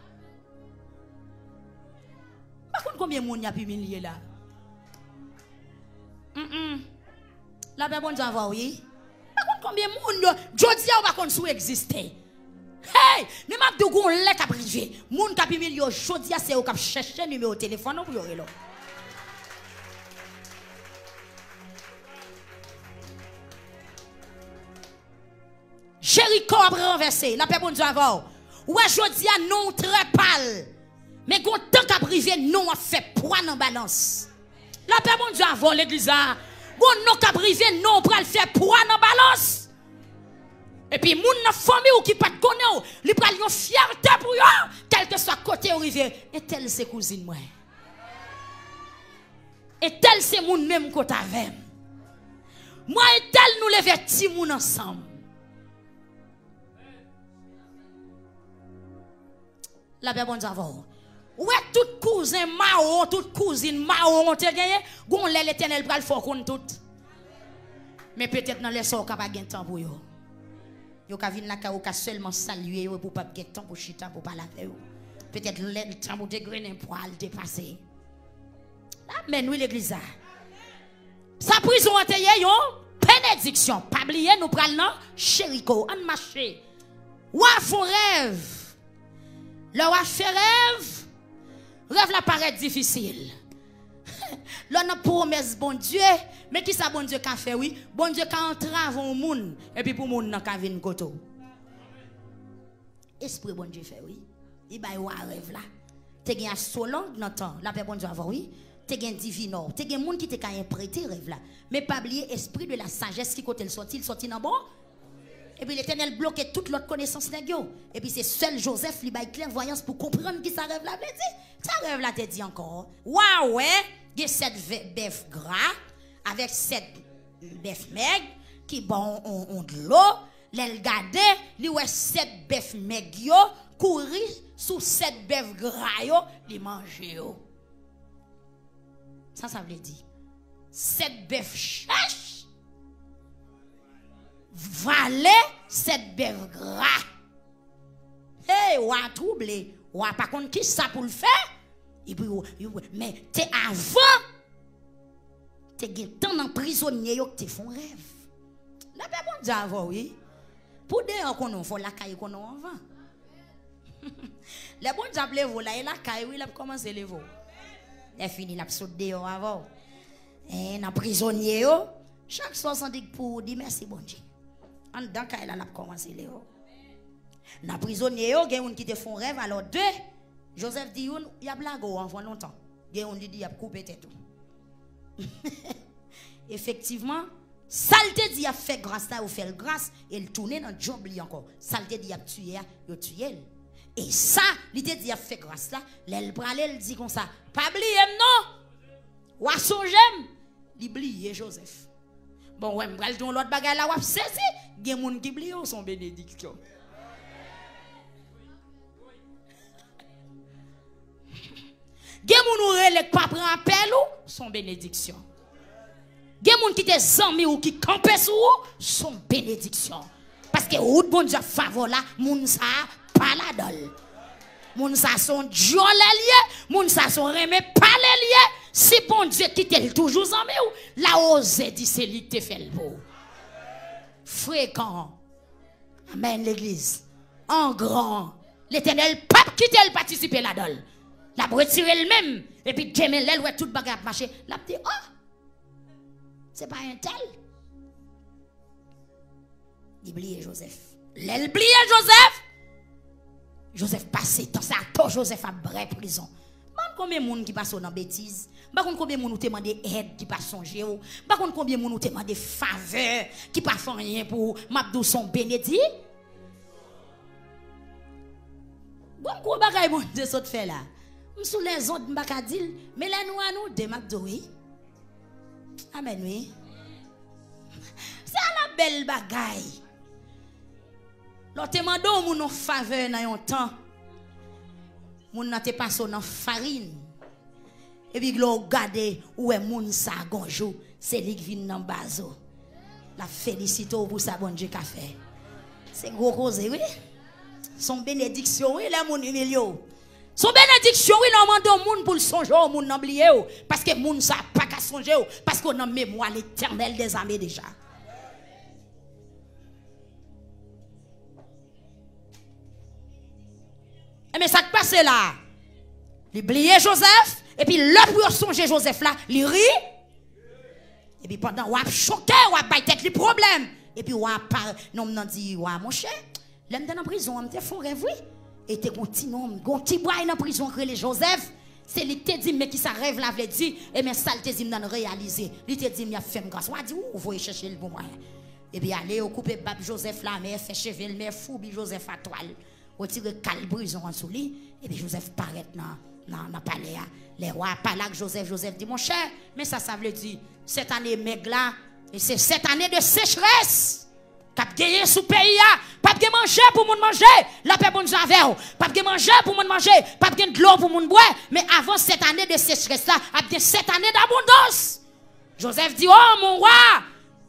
Pa konn konbyen moun y ap imilye la. Mm-mm. Lapè Bondye avè w, wi. Pa konn konbyen moun yo, jodi a ou pa konn si w egziste. Hey! Men m ap di w gon lè k ap rive. Moun k ap imilye w jodi a, se yo k ap chèche nimewo telefòn ou pou yo rele w. Jeriko ap ranvèse. Lapè Bondye avè w. Ou wè jodi a non w trè pal. Men gon tan k ap rive non w ap fè pwa nan balans. Lapè Bondye avè w, legliz la. Gon non k ap rive non w pral fè pwa nan balans. Epi moun nan fanmi w ki pa t konnen w, li pral yon fyète pou yo, kèlkeswa kote yo rive. Entèl se kouzin mwen. Entèl se moun menm kot avè m. Mwen entèl nou leve timoun ansanm. Lapè Bondye avè w. Ou wè tout kouzen mawon, tout kouzin mawon ou te genyen, gon lè Letènèl pral fè w konn tout. Men petèt nan lè sa w ka pa gen tan pou yo. Yo ka vin lakay ou, ka sèlman salye yo, epi w p ap gen tan pou chita, pou pale avè yo. Petèt lè tan pou te grennen pwa a, l te pase. Amèn, wi, legliz la. Sa prizon an te ye yon benediksyon. Pa bliye, nou pral nan Jeriko. Ann mache. W a fè yon rèv. Lè w a fè rèv, rèv la parèt difisil. Lè w nan pwomès Bondye, men kisa Bondye ka fè, wi? Bondye ka antrave yon moun, epi pou moun nan ka vin kote w. Espre Bondye fè, wi. Li bay wa rèv la. Te gen astwològ nan tan, lapè Bondye avè w, wi. Te gen divinò, te gen moun ki te ka entèprete rèv la. Men pa bliye, espri de la sajès ki kote l sòti, l sòti nan bon. Epi Letènèl bloke tout lòt konesans nèg yo. Epi se sèl Jozèf li bay klèvwayans pou konprann ki sa rèv la vle di. Sa rèv la te di ankò? Wa wè, gen sèt vè- bèf gra avèk sèt bèf mèg ki ba w on, on dlo. Lè l gade, li wè sèt bèf mèg yo kouri sou sèt bèf gra yo, li manje yo. Sa sa vle di? Sèt bèf chèch vale sèt bèf gra. Hey, wa twouble. Wa pa konn ki sa pou l fè. Epi, men te avan, te gen tan nan prizonye yo ki te fè yon rèv. Lapè Bondye avè w, wi. Pou deyò konnen w, fò lakay konnen w anvan. Lè Bondye ap leve w la, e lakay, wi, l ap kòmanse leve w. Lè fini, l ap sot deyò avè w. E, nan prizonye yo, chak swa w santi k pou ou, di mèsi Bondye. Anndan kay la, l ap kòmanse leve w. Nan prizonye yo, gen youn ki te fè yon rèv, alò de, Jozèf di youn, y ap lage w anvan lontan. Gen youn li di y ap koupe tèt ou. Efektivman, sa l te di y ap fè gras la, yo fè l gras, e l tounen nan djòb li ankò. Sa l te di y ap tiye a, yo tiye l. E sa, li te di y ap fè gras la, lè l prale, l di konsa, pa bliye m non! W a sonje m! Li bliye Jozèf. Bon, wè, m pral di yon lòt bagay la, w ap sezi. Gen moun ki bliye w se yon benediksyon. Gen moun ou rele k pa pran apèl ou, se yon benediksyon. Gen moun ki te zanmi w ki kanpe sou ou, se yon benediksyon. Paske wout Bondye ap favè w la, moun sa a pa ladan l. Moun sa a se yon dyòlè l ye, moun sa a se yon renmen pale l ye. Si Bondye kite l toujou zanmi w, la oze di se li k te fè l pou ou. Frekan. Amèn, legliz. An gran. Letènèl p ap kite l patisipe ladan l. L ap retire l menm. Epi demen, lè l wè tout bagay ap mache, l ap di, o! Se pa entèl. Li bliye Jozèf. Lè l bliye Jozèf, Jozèf pase tan sa, atò Jozèf ap brè prizon. M pa konn konbyen moun ki pase w nan betiz. M pa konn konbyen moun ou te mande èd ki pa sonje w. M pa konn konbyen moun ou te mande favè ki pa fè anyen pou ou. M ap di w se yon benedi. Bon, gwo bagay Bondye sot fè la. M sou lèzond, m pa ka di l, men lè nou a nou de, m ap di w wi. Amèn, wi. Se ala bèl bagay. Lè w te mande yon moun yon favè nan yon tan, moun nan te pase w nan farin. Epi lè w gade, ou wè moun sa a gon jou, se li k vin nan baz ou. L ap felisite w pou sa Bondye ka fè. Se gwo koze, wi. Se yon benediksyon, wi, lè moun imilye w. Se yon benediksyon, wi, lè w mande yon moun pou l sonje w, moun nan bliye w. Paske moun sa a pa ka sonje w, paske w nan memwa Letènèl dèzame deja. Enben, sa k pase la a? Li bliye Jozèf, epi lè pou yo sonje Jozèf la, li ri. Epi pandan w ap choke, w ap bay tèt li pwoblèm. Epi w ap pa, nonm nan di, wa, monchè, lè m te nan prizon an, m te fè yon rèv, wi. E te gon ti nonm, gon ti bway nan prizon k rele Jozèf. Se li k te di m, men ki sa rèv la vle di, e men sa l te di m nan reyalize. Li te di m, y ap fè m gras. W a di, ou voye chèche l pou mwen. Epi ale, yo koupe bab Jozèf la, men fè cheve l, men foubi Jozèf a twal. Retire kal prizon an sou li, epi Jozèf parèt nan, nan, nan palè a. Lè wa a pale ak Jozèf, Jozèf di, monchè, men sa sa vle di, sèt ane mèg la, e se sèt ane de sechrès k ap genyen sou peyi a. P ap gen manje pou moun manje, lapè Bondye avè w. P ap gen manje pou moun manje, p ap gen dlo pou moun bwè, men avan sèt ane de sechrès la, ap gen sèt ane dabondans. Jozèf di, o mon wa,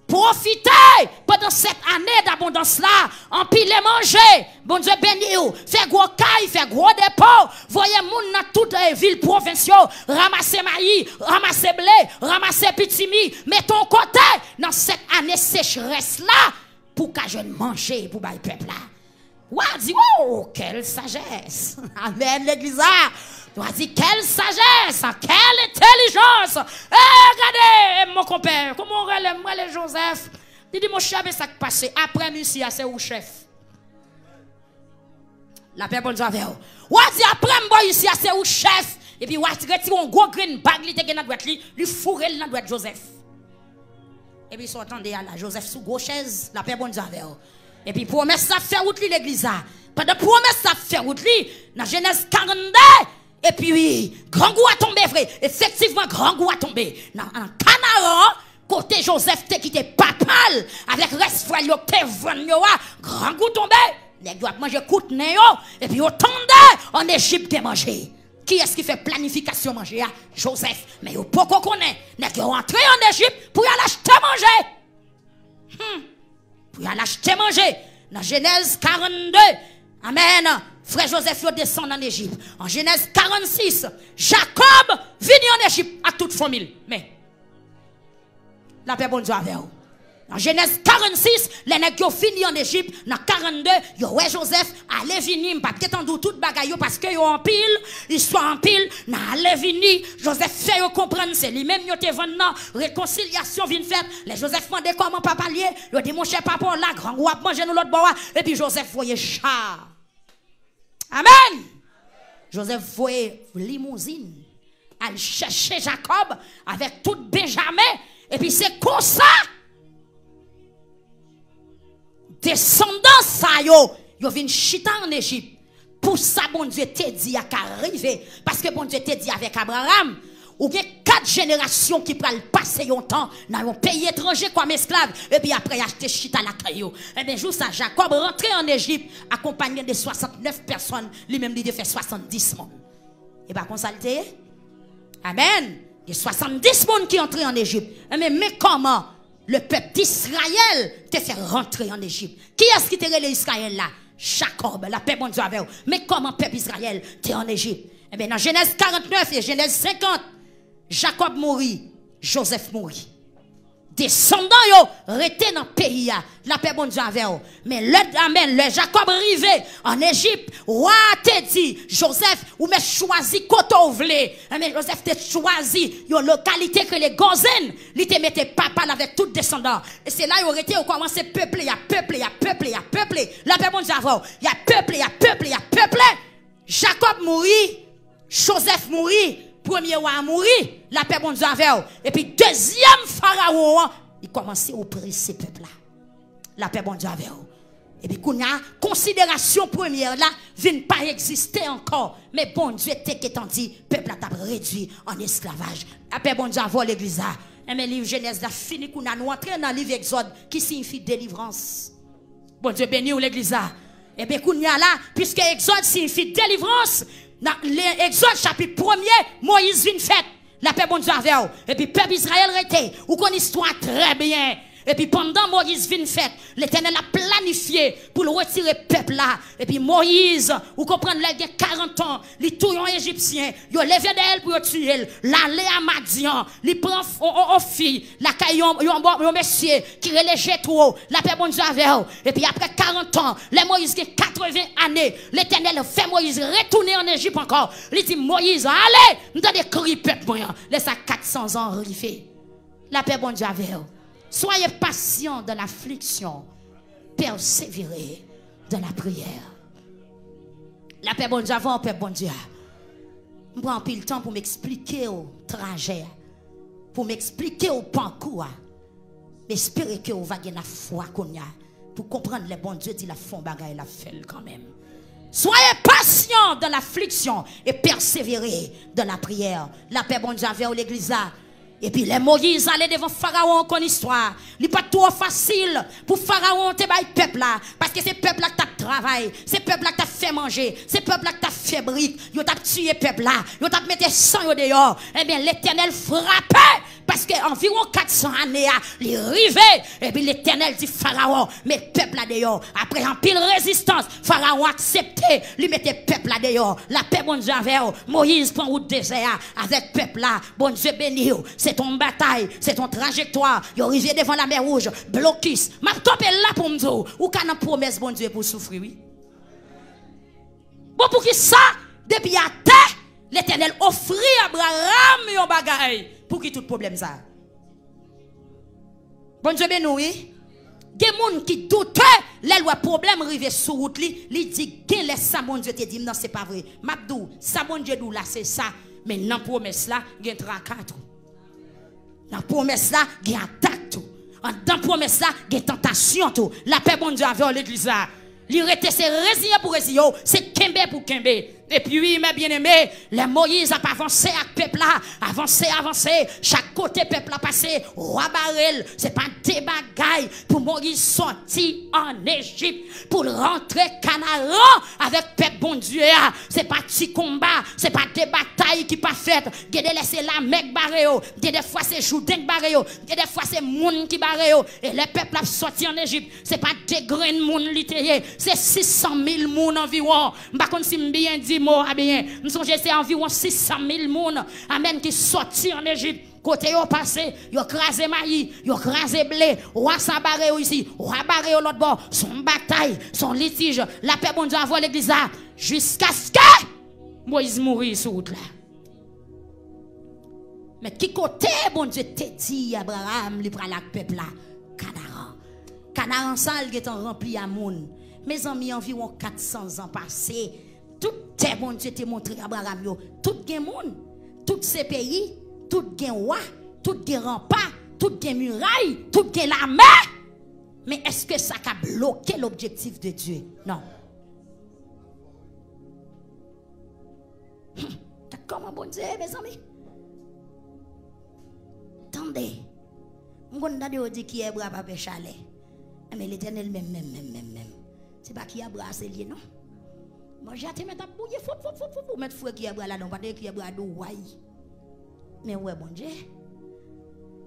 pwofite pandan sèt ane dabondans la, anpile manje, Bondye beni w, fè gwo kay, fè gwo depo, voye moun nan tout, eh, vil pwovens yo, ranmase mayi, ranmase ble, ranmase pitimi, mete yon kote nan sèt ane sechrès la pou w ka jwenn manje pou bay pèp la. Wa di, oh, quelle sagesse! Amèn, legliz la! Wa di, quelle sagesse! Quelle intelligence! E gade, e mon konpè, kòman w rele m? M rele Jozèf. Li di, monchè, men sa k pase. Apre m isi a, se ou chèf. Lapè Bondye avè w. Wa di, apre m bò isi a, se ou chèf. Epi w a retire yon gwo grenn bag li te gen nan dwèt li, li foure l nan dwèt Jozèf. Epi sa w tande a la, Jozèf sou gwo chèz, lapè Bondye avè w. Epi pwomès la ap fè wout li legliz la. Pandan pwomès la ap fè wout li, nan Jenèz karannde, epi wi, grangou a tonbe vre. Efektivman, grangou a tonbe. Nan, nan Kanaran, kote Jozèf te kite papa l avèk rès frè l yo k te vann yo a, grangou tonbe. Nèg yo ap manje kout nen yo, epi yo tande ann Ejip gen manje. Kiyès ki fè planifikasyon manje a? Jozèf. Men yo poko konnen. Nèg yo antre ann Ejip pou y al achte manje. Hmm. Pou y al achte manje. Nan Jenèz karannde, amèn, frè Jozèf yo desann ann Ejip. An Jenèz karannsis, Jakòb vini ann Ejip ak tout fanmi l. Men, lapè Bondye avè w. Nan Jenèz karannsis, lè nèg yo vini ann Ejip, nan karannde, yo wè Jozèf, ale vini, m p ap gentan di w tout bagay yo, paske yo anpil, istwa anpil, nan ale vini, Jozèf fè yo konprann se li menm yo te vann nan, rekonsilyasyon vin fèt. Lè Jozèf mande kòman papa l ye, yo di, monchè, papa w la, grangou ap manje nou lòt bò a, epi Jozèf voye cha. Amèn! Jozèf voye limouzin al chèche Jakòb avèk tout Benjamen, epi se konsa desandan sa yo, yo vin chita ann Ejip. Pou sa Bondye te di a ka rive, paske Bondye te di avèk Abraram, ou gen kat jenerasyon ki pral pase yon tan nan yon peyi etranje kòm esklav, epi apre y achte chita lakay yo. Ebyen, jou sa, Jakòb rantre ann Ejip, akonpaye de swasantnèf pèsòn, li menm li te fè swasanndis moun. E pa konsa l te ye? Amèn. Gen swasanndis moun ki antre ann Ejip. Ebyen, men kòman le pèp d'Izrayèl te fè rantre ann Ejip. Kiyès ki te rele Izrayèl la? Jakòb. Lapè Bondye avè w. Men kòman pèp Izrayèl te ann Ejip. Ebyen, nan Jenèz karantnèf e Jenèz senkant, Jakòb mouri, Jozèf mouri. Desandan yo rete nan peyi a. Lapè Bondye avè w. Men lè, amèn, lè Jakòb rive ann Ejip, wa a te di, Jozèf, ou mèt chwazi kote w vle. Ebyen, Jozèf te chwazi yon lokalite k rele Gozen. Li te mete papa l avèk tout desandan. E se la yo rete, yo kòmanse peple, y ap peple, y ap peple, y ap peple. Lapè Bondye avè w. Y ap peple, y ap peple, y ap peple. Jakòb mouri, Jozèf mouri, premye wa a mouri, lapè Bondye avè w. Epi dezyèm farawon an, li kòmanse oprese pèp la. Lapè Bondye avè w. Epi kounye a, konsiderasyon premyè la vin pa egziste ankò. Men Bondye te gentan di, pèp la t ap redui ann esklavaj. Lapè Bondye avè w, legliz la. Enben, liv Jenèz la fini, kounye a nou antre nan liv Egzòd, ki siyifi delivrans. Bondye beni w, legliz la. Ebyen, kounye a la, piske Egzòd siyifi delivrans, nan le-, Egzòd chapit premye, Moyiz vin fèt. Lapè Bondye avè w. Epi pèp Izrayèl rete. Ou konn istwa a trè byen. Epi pandan Moyiz vin fèt, Letènèl ap planifye pou l retire pèp la. Epi Moyiz, ou konprann, lè l gen karant an, li touye yon Ejipsyen, yo leve dèyè l pou yo tiye l. L ale a Madyan, li pran f-, on, on, on fi, lakay yon, yon, yon, yon mesye ki rele Jetwo, lapè Bondye avè w. Epi apre karant an, lè Moyiz gen katreven ane, Letènèl fè Moyiz retounen ann Ejip ankò. Li di Moyiz, ale, m tande kri pèp mwen an. Lè sa, katsans an rive. Lapè Bondye avè w. Soyez patient dans l'affliction, persévérez dans la prière. Lapè Bondye avè w, pèp Bondye a. M pran anpil tan pou m eksplike w trajè a, pou m eksplike w pakou a. M espere ke w va gen lafwa kounye a pou konprann lè Bondye di l ap fè yon bagay, l ap fè l kanmenm. Soyez patient dans l'affliction et persévérez dans la prière. Lapè Bondye avè w, legliz la. Epi lè Moyiz ale devan Farawon, ou konn istwa a, li pa t twò fasil pou Farawon te bay pèp la, paske se pèp la k t ap travay, se pèp la k t ap fè manje, se pèp la k t ap fè brik, yo t ap tiye pèp la, yo t ap mete san yo deyò. Ebyen, Letènèl frape, paske anviwon katsan ane a, li rive, epi Letènèl di Farawon, met pèp la deyò. Apre anpil rezistans, Farawon aksepte, li mete pèp la deyò. Lapè Bondye avè w. Moyiz pran wout dezè a avèk pèp la. Bondye beni w. Se t on batay, se t on trajektwa. Yo rive devan Lamè Wouj, blokis. M ap kanpe la pou m di w, ou ka nan pwomès Bondye pou w soufri, wi. Bon, poukisa, depi atè, Letènèl ofri Abraram yon bagay pou ki tout pwoblèm sa a? Bondye beni w, wi. Gen moun ki doute, lè l wè pwoblèm rive sou wout li, li di, genlè sa Bondye te di m nan, se pa vre. M ap di w, sa Bondye di w la, se sa. Men nan pwomès la, gen traka tou. Nan pwomès la, gen atak tou. Anndan pwomès la, gen tantasyon tou. Lapè Bondye avè w, legliz la. Li rete se reziyen pou reziyen w, se kenbe pou kenbe. Epi, mes bien-aimés, lè Moyiz ap avanse ak pèp la, avanse, avanse, chak kote pèp la pase, wa bare l. Se pa de bagay pou Moyiz sòti ann Ejip pou l rantre Kanaran avèk pèp Bondye a. Se pa ti konba, se pa de batay ki pa fèt. Gen de lè se lamè k bare yo, gen de fwa se Jouden k bare yo, gen de fwa se moun ki bare yo. E lè pèp la ap sòti ann Ejip, se pa de grenn moun li te ye, se sis san mil moun anviwon. M pa konn si m byen di mo a byen. M sonje se anviwon sis san mil moun, amèn, ki sòti ann Ejip. Kote yo pase, yo kraze mayi, yo kraze ble. Wa sa bare yo isi, wa bare yo lòt bò. Se yon batay, se yon litij. Lapè Bondye avè w, legliz la, jiskaske Moyiz mouri sou wout la. Men ki kote Bondye te di Abraram li pral ak pèp la? Kanaran. Kanaran sa l gentan ranpli a moun. Mezanmi, anviwon kat san zan pase, tout tè Bondye te montre Abraram yo, tout gen moun, tout se peyi, tout gen wa, tout gen ranpa, tout gen miray, tout gen lame. Men èske sa ka bloke lobjektif de Dye? Non. Gad kòman Bondye ye, mezanmi. Tande. M konn tande yo di kiyè bra pa pè chalè. Men Letènèl menm, menm, menm, menm, menm. Se pa kiyè bra a se l ye non. Manje a te mèt ap bouyi, foup, foup, foup, foup, ou mèt foure kiyè bra ladan, ou pa te kiyè bra dou, way. Men ou wè Bondye.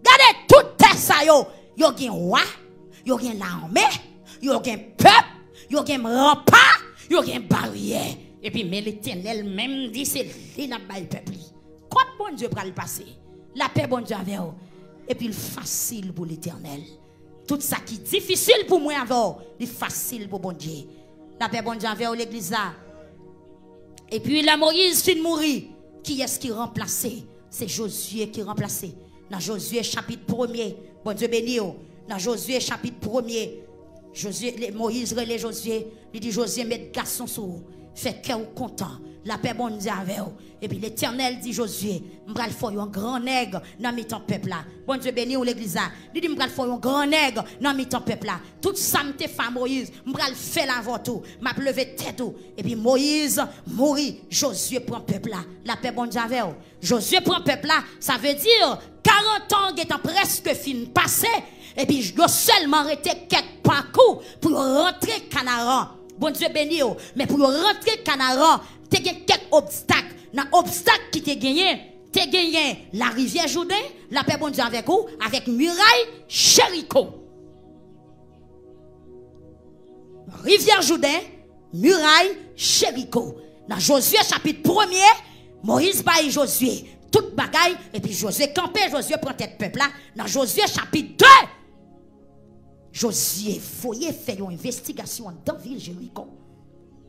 Gade tout tè sa yo. Yo gen wa, yo gen lame, yo gen pèp, yo gen ranpa, yo gen baryè. Epi men Letènèl menm di se li l ap bay pèp li. Kot Bondye pral pase? Lapè Bondye avè w. Epi l fasil pou Letènèl. Tout sa ki difisil pou mwen avè w, li fasil pou Bondye. Lapè Bondye avè w, legliz la. Epi lè Moyiz fin mouri, kiyès ki ranplase? Se Jozye ki ranplase. Nan Jozye chapit premye, Bondye beni w. Nan Jozye chapit premye, Jozye, le- Moyiz rele Jozye, li di, Jozye, met gason sou ou, fè kè w kontan, lapè Bondye avè w. Epi Letènèl di Jozye, m pral fè w yon gran nèg nan mitan pèp la. Bondye beni w, legliz la. Li di, m pral fè w yon gran nèg nan mitan pèp la. Tout sa m te fè a Moyiz, m pral fè l avè w tou. M ap leve tèt ou. Epi Moyiz mouri, Jozye pran pèp la. Lapè Bondye avè w. Jozye pran pèp la, sa vle di karant an gentan prèske fin pase, epi yo sèlman rete kèk pakou pou yo rantre Kanaran. Bondye beni yo, men pou yo rantre Kanaran, te gen kèk obstak. Nan obstak ki te genyen, te genyen larivyè Jouden, lapè Bondye avèk ou, avèk miray Jeriko. Rivyè Jouden, miray Jeriko. Nan Jozye chapit premye, Moyiz bay Jozye tout bagay, epi Jozye kanpe, Jozye pran tèt pèp la. Nan Jozye chapit de, Jozye voye fè yon envestigasyon anndan vil Jeriko.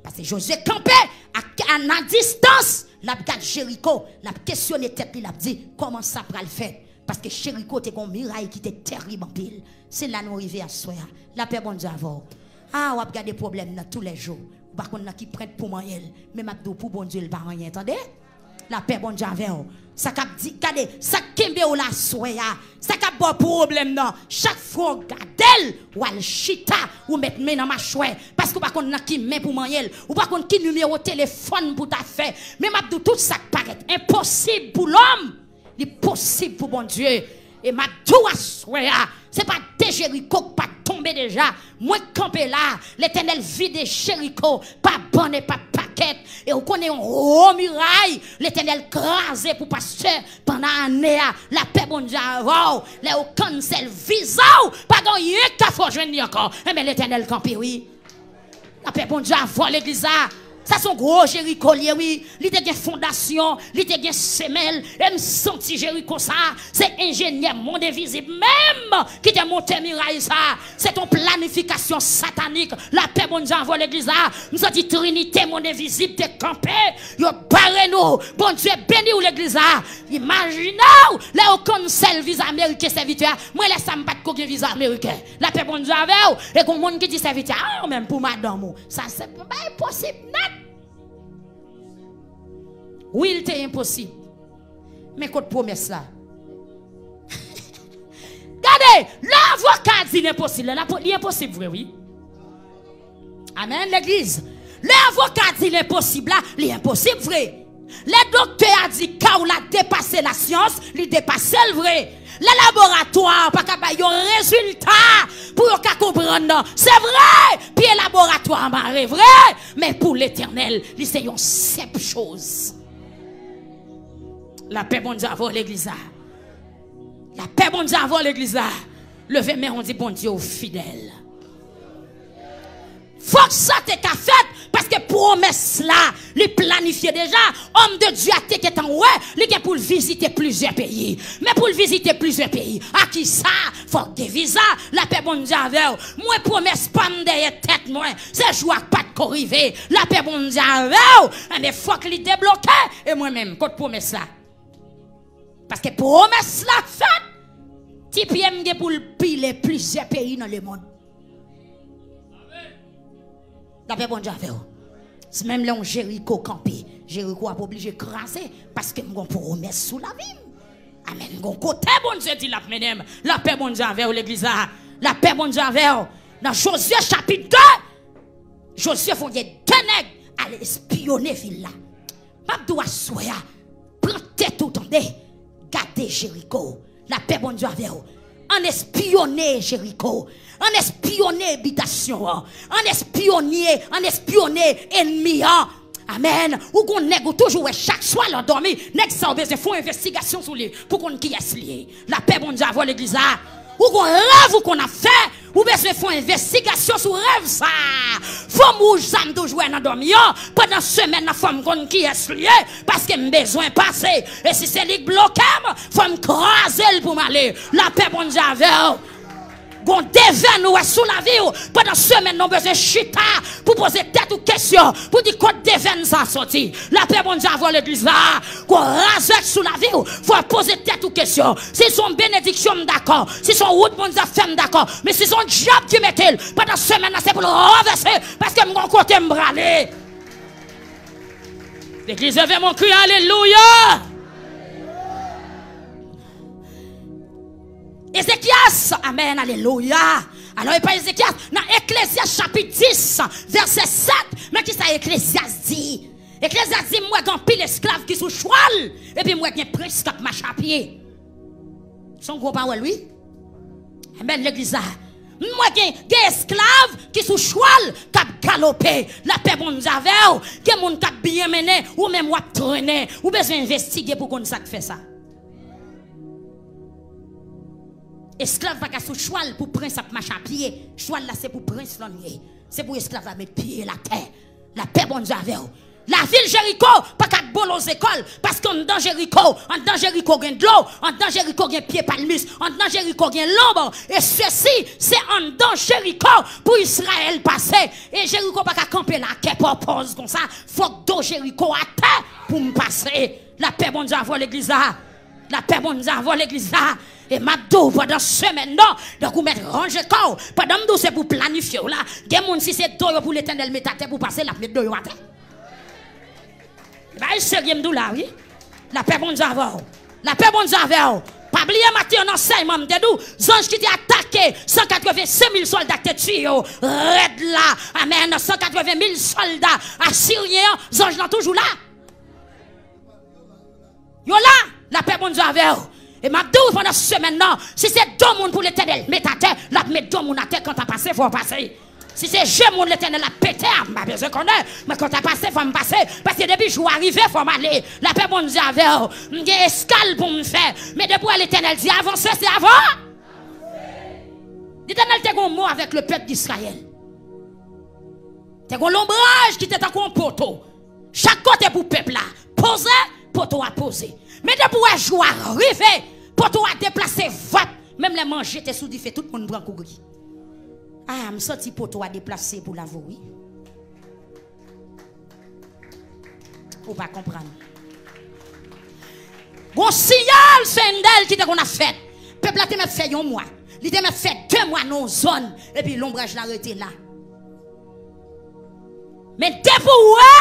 Paske Jozye kanpe ak, a, nan distans, l ap gad Jeriko, l ap kesyone tèt li, l ap di, kòman sa pral fèt? Paske Jeriko te gen yon miray ki te terib anpil. Se la nou rive aswè a. Lapè Bondye avè w. A, w ap gade pwoblèm nan toulèjou. Ou pa konn nan ki pwent pou manyen l. Men m ap di w, pou Bondye, l pa anyen, tande? Lapè Bondye avè w. Sa k ap di, gade, sa k kenbe w la aswè a, sa k ap ba w pwoblèm nan, chak fwa w gade l, w al chita, ou met men nan machwè, paske w pa konn nan ki men pou manyen l, ou pa konn ki nimewo telefòn pou ta fè. Men m ap di w, tout sa k parèt enposib pou lòm, li posib pou Bondye. E m ap di w aswè a, se pa de Jeriko k pa t tonbe deja. Mwen k kanpe la, Letènèl vide Jeriko pa bann e pa pakèt. E ou konnen yon gwo miray, Letènèl kraze pou pastè pandan ane a. Lapè Bondye avè w. Lè yo cancel viza w, pa gen anyen k ka fè w jwenn li ankò. Enben, Letènèl kanpe, wi. Lapè Bondye avè w, legliz la. Sa se yon gwo Jeriko l ye, wi. Li te gen fondasyon, li te gen semèl. E m santi Jeriko sa, se enjenyè mond envizib menm ki te monte miray sa. Se t on planifikasyon satanik. Lapè Bondye avè w, legliz la. M santi trinite mond envizib te kanpe. Yo bare nou. Bondye beni w, legliz la. Imajine w, lè yo cancel viza ameriken, sèvitè a. Mwen, lè sa, m pa t ko gen viza ameriken. Lapè Bondye avè w. E gon moun ki di sèvitè a, a, menm pou madanm ou. Sa se pa enposib nèt. Wi, l te enposib. Men kot pwomès la? Gade, lè avoka di l enposib, la, la, li enposib vre, wi. Amèn, legliz. Lè avoka di l enposib la, li enposib vre. Lè doktè a di ka w la depase lasyans, li depase l vre. Lè laboratwa pa ka bay yon rezilta pou yo ka konprann, se vre, pye laboratwa a mare vre, men pou Letènèl, li se yon senp choz. Lapè Bondye avè w, legliz la. Lapè Bondye avè w, legliz la. Leve men w, di, Bondye, ou fidèl. Fòk sa te ka fèt, paske pwomès la, li planifye deja. Òm de Dye a te gentan wè, li gen pou l vizite plizyè peyi. Men pou l vizite plizyè peyi, a ki sa? Fòk gen viza. Lapè Bondye avè w. Mwen, pwomès pa m dèyè tèt mwen. Se jou a pa t ko rive. Lapè Bondye avè w. Enben, fòk li debloke. E mwen menm, kot pwomès la? Paske pwomès la fèt. Ti pye m gen pou l pile plizyè peyi nan lemonn. Lapè Bondye avè w. Se menm lè yon Jeriko kanpe, Jeriko ap oblije kraze, paske m gon pwomès sou lavi m. Amèn. Gon kote Bondye di l ap mennen m. Lapè Bondye avè w, legliz la. Lapè Bondye avè w. Nan Jozye chapit de, Jozye voye de nèg al espyone vil la. M ap di w aswè a, pran tèt ou tande, gade Jeriko. Lapè Bondye avè w. Ann espyone Jeriko. Ann espyone bitasyon an. Ann espyone, ann espyone ènmi an. Amèn. Ou gon nèg ou toujou wè chak swa lè w dòmi. Nèg sa ou bezwen fè yon envestigasyon sou li pou konn kiyès li ye. Lapè Bondye avè w, legliz la. Ou gon rèv ou konn ap fè. Ou bezwen fè yon envestigasyon sou rèv sa. Fanm wouj sa m toujou wè nan dòmi an. Pandan semèn nan, fò m konn kiyès li ye, paske m bezwen pase. E si se li k bloke m, fò m kraze l pou m ale. Lapè Bondye avè w. Gon devèn ou wè sou lavi w. Pandan semèn nan, w bezwen chita pou poze tèt ou kesyon, pou di kot devèn sa soti. Lapè Bondye avè w, legliz la. Gon razè k sou lavi w, fò w poze tèt ou kesyon. Si se yon benediksyon, m dakò. Si se yon wout Bondye ap fè, m dakò. Men si se yon dyab ki mete l, pandan semèn nan, se pou l ranvèse, paske m gon kote m prale. Legliz, leve men w, kriye alelouya. Ezekyas, amèn, alelouya. Alò, e pa Ezekyas, nan Eklezyas chapit dis, vèsè sèt, men kisa Eklezyas di? Eklezyas di, m wè gen anpil esklav ki sou chwal, epi m wè gen prens k ap mache a pye. Se yon gwo pawòl, wi. Amèn, legliz la. M wè gen, gen esklav ki sou chwal k ap galope. Lapè Bondye avè w. Gen moun k ap byen mennen, ou menm w ap trennen. Ou bezwen envestige pou konn sa k fè sa. Esklav pa ka sou chwal pou prens ap mache a pye. Chwal la se pou prens lan l ye. Se pou esklav la met pye l atè. Lapè Bondye avè w. Lavil Jeriko pa ka bolo zekòl, paske anndan Jeriko, anndan Jeriko gen dlo, anndan Jeriko gen pye palmis, anndan Jeriko gen lonb, e sesi, se anndan Jeriko pou Izrayèl pase. E Jeriko pa ka kanpe la, kè pòpòz konsa, fòk do Jeriko atè pou m pase. Lapè Bondye avè w, legliz la. Lapè Bondye avè w, legliz la. E m ap di w pandan semèn nan, donk ou mèt ranje kò w. Pandan m di w se pou planifye w la, gen moun si se do yo pou Letènèl met atè pou pase, l ap met do yo atè. E bagay serye m di w la, wi. Lapè Bondye avè w. Lapè Bondye avè w. Pa bliye maten an nan ansèyman m te di w, zanj ki te atake san katreven senk mil sòlda k te tiye yo rèd la. Amèn. San katreven mil sòlda asiryen an, zanj lan toujou la. Yo la, lapè Bondye avè w. E m ap di w pandan semèn nan, si se do moun pou Letènèl met atè, l ap met do moun atè, kan ta pase, fò w pase. Si se je moun Letènèl ap pete a, m pa bezwen konnen, men kan ta pase, fò m pase, paske depi jou a rive, fò m ale. Lapè Bondye avè w. M gen eskal pou m fè, men depi w wè Letènèl di avanse, se avan. Letènèl te gen yon mo avèk le pèp d'Izrayèl. Te gen yon lonbraj ki te tankou yon poto. Chak kote pou pèp la poze, poto a poze. Men depi w wè jou a rive, poto a deplase, vòp. Menm lè manje te sou dife, tout moun pran kouri. A, m santi poto a deplase pou lave w, wi. Ou pa konprann. Gon siyal sendèl ki te konn ap fèt. Pèp la te mèt fè yon mwa. Li te mèt fè de mwa nan yon zòn. Epi lonbraj la rete la. Men depi w wè,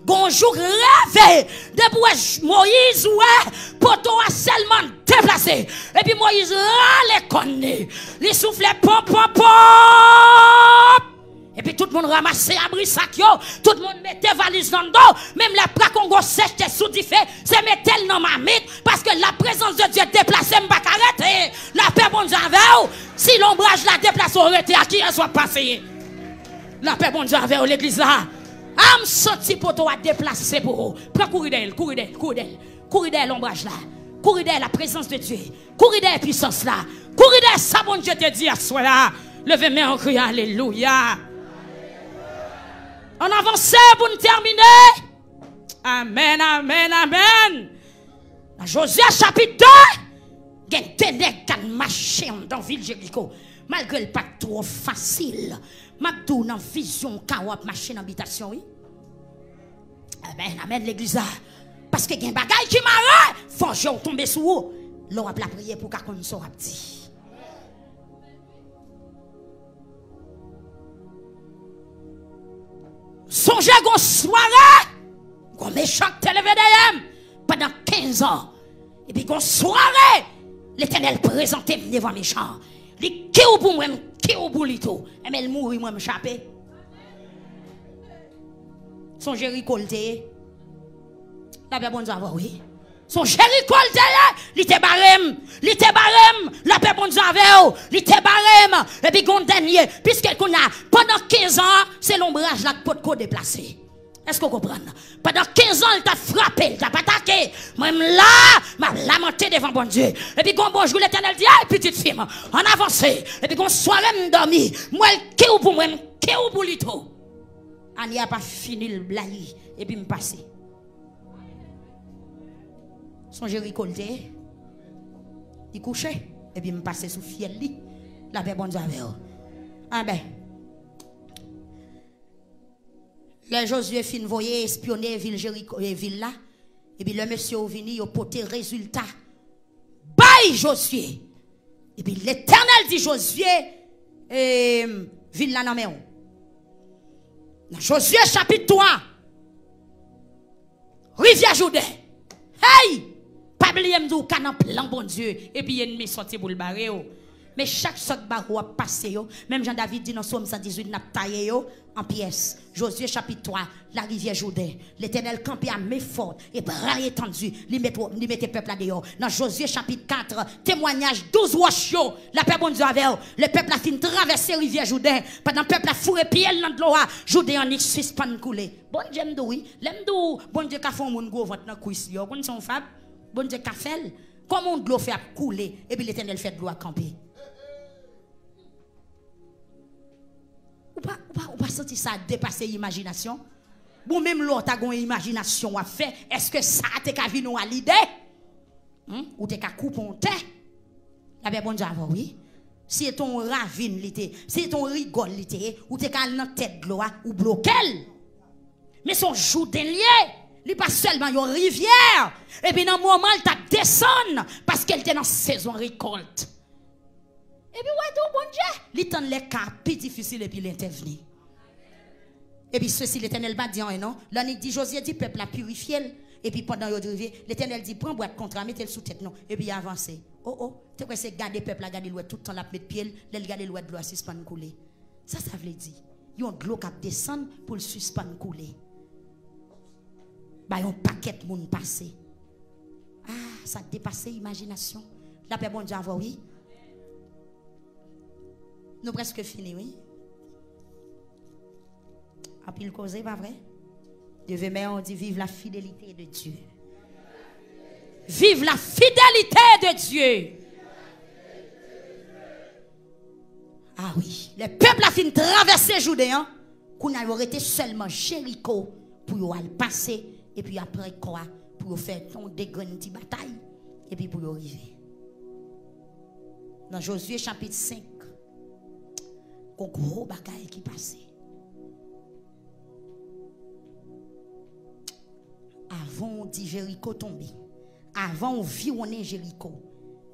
Gon jou reve, depi w wè J- Moyiz wè poto a sèlman deplase. Epi Moyiz rale kòn li. Li soufle pon, pon, pon. Epi tout moun ranmase abri sak yo, tout moun mete valiz nan do, menm lè pa kongo seche sou dife, se mete l nan mamit, paske la prezans de Dye deplase m pa ka rete. Lapè Bondye avè w. Si lonbraj la deplase w rete a, kiyès w ap pase? Lapè Bondye avè w, legliz la. A m santi poto a deplase pou ou. Pran kouri dèyè l, kouri dèyè l, kouri dèyè l. Kouri dèyè lonbraj la. Kouri dèyè la prezans de Dye. Kouri dèyè pwisans la. Kouri dèyè sa Bondye te di aswè a. Leve men w, kriye alelouya. Ann avanse pou n tèmine. Amèn, amèn, amèn. Nan Jozye chapit de, gen de nèg k al mache anndan vil Jeriko. Malgre l pa t twò fasil, m ap di w nan vizyon w ka wè w ap mache nan bitasyon, wi. Amèn, amèn, legliz la. Paske gen bagay ki mare, fò je w tonbe sou ou. Lè w ap lapriyè pou w ka konn sa w ap di. Sonje gon sware, gon mechan k te leve dèyè m pandan kenz an. Epi gon sware, Letènèl prezante m devan mechan an. Li kiw pou mwen, m kiw pou li tou. Enben, l mouri, mwen, m chape. Sonje Jeriko l te ye. Lapè Bondye avè w, wi. Sonje Jeriko l te ye. Li te bare m. Li te bare m. Lapè Bondye avè w. Li te bare m. Epi gon dènye. Piske kounye a, pandan kenz an, se lonbraj la k potko deplase. Èske w konprann? Pandan kenz an, l t ap frape, l t ap atake. Mwen, m la, m ap lamante devan Bondye. Epi gon bon jou, Letènèl di, "Ay, pitit fi m, ann avanse." Epi gon sware, m dòmi. M wè l kiw pou mwen, m kiw pou li tou. Ane a pa fini, l blayi. Epi m pase. Sonje Jeriko l te ye. Li kouche. Epi m pase sou fyèl li. Lapè Bondye avè w. Anben. Lè Jozye fin voye espyone vil Jeriko, e, vil la, epi lè mesye yo vini, yo pote rezilta bay Jozye. Epi Letènèl di Jozye, e, vil la nan men w. Nan Jozye chapit twa, Rivyè Jouden. Hey! Pa bliye m di w ka nan plan Bondye, epi ènmi sòti pou l bare w. Men chak sa k bare w ap pase yo, menm jan David di nan Sòm san dizuit, n ap taye yo an pyès. Jozye chapit twa, larivyè Jouden. Letènèl kanpe a men fòt e bra etandi, li met, li mete pèp la deyò. Nan Jozye chapit kat, temwayaj douz wòch yo, lapè Bondye avè w. Lè pèp la fin travèse rivyè Jouden, pandan pèp la foure pye l nan dlo a, Jouden annik sispann koule. Bondye m di w wi, lè m di w Bondye ka fè yon moun gwo vant nan kwis li, ou konn se yon fab? Bondye ka fè l. Kòman yon dlo fè ap koule, epi Letènèl fè dlo a kanpe? Ou pa, ou pa, ou pa santi sa depase imajinasyon? Bon, menm lè w ta gen yon imajinasyon w ap fè, èske sa a te ka vin yon lide? Hmm? Ou te ka koupe yon tè. Lapè Bondye avè w, wi. Si se te yon ravin li te, si se te yon rigòl li te ye, ou te ka al nan tèt dlo a, ou bloke l. Men se yon Jouden li ye. Li pa sèlman yon rivyè. Epi nan moman l t ap desann, paske l te nan sezon rekòlt. Epi w wè tou, Bondye, li tann lè ka pi difisil epi l entèvni. Epi sesi, Letènèl pa di anyen non. Lè annik di Jozye di pèp la pirifye l. Epi pandan yo rive, Letènèl di, "Pran bwat kontra, mete l sou tèt nou, epi avanse." O, o, te kwè se gade pèp la, gade l wè tout tan l ap met pye l, lè l gade l wè dlo a sispann koule. Sa sa vle di? Yon dlo k ap desann pou l sispann koule. Ba yon pakèt moun pase. Ah, sa depase imajinasyon. Lapè Bondye avè w, wi. Nou prèske fini, wi. Anpil koze, pa vre? Leve men w, di, "Vive la fidélité de Dieu. Vive la fidélité de Dieu." Ah wi, lè pèp la fin travèse Jouden an, kounye a yo rete sèlman Jeriko pou yo al pase, epi apre kò a, pou yo fè yon de grenn ti batay, epi pou yo rive. Nan Jozye chapit senk, gon gwo bagay ki pase. Avan w di Jeriko tonbe, avan w viwonnen Jeriko,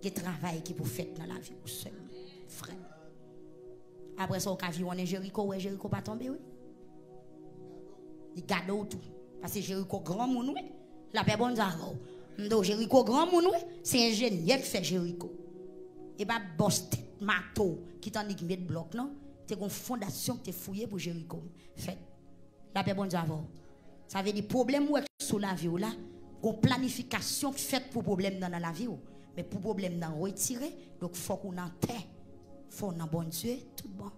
gen travay ki pou fèt nan lavi w sèlman, frè m. Apre sa, w ka viwonnen Jeriko, w wè Jeriko pa tonbe, wi. Li gade w tou. Paske Jeriko granmoun, wi. Lapè Bondye avè w. M di w, Jeriko granmoun, wi. Se enjenyè k fè Jeriko. E pa bòs tèt mato ki t annik met blòk, non. Te gon fondasyon ki te fouye pou Jeriko fèt. Lapè Bondye avè w. Sa vle di pwoblèm ou wè k sou lavi w la, gon planifikasyon k fèt pou pwoblèm nan nan lavi w. Men pou pwoblèm nan retire, donk fòk ou nan tè. Fò w nan Bondye tout bon.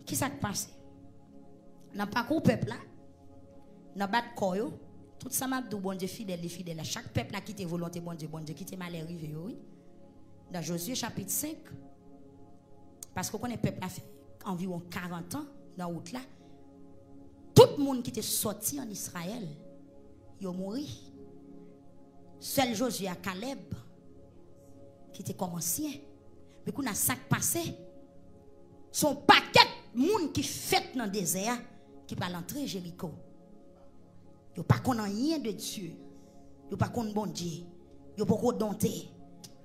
Kisa k pase? Nan pakou pèp la, nan bat kò yo, tout sa m ap di w, Bondye fidèl, li fidèl la. Chak pèp la kite volonte Bondye, Bondye kite malè rive yo, wi. Nan Jozye chapit senk, paske w konnen pèp la fè anviwon karant an nan wout la. Tout moun ki te sòti ann Izrayèl, yo mouri. Sèl Jozye ak Kalèb ki te kòm ansyen. Men kounye a sa k pase, se yon pakèt moun ki fèt nan dezè a ki pral antre Jeriko. Yo pa konn anyen de Dye. Yo pa konn Bondye. Yo poko donte.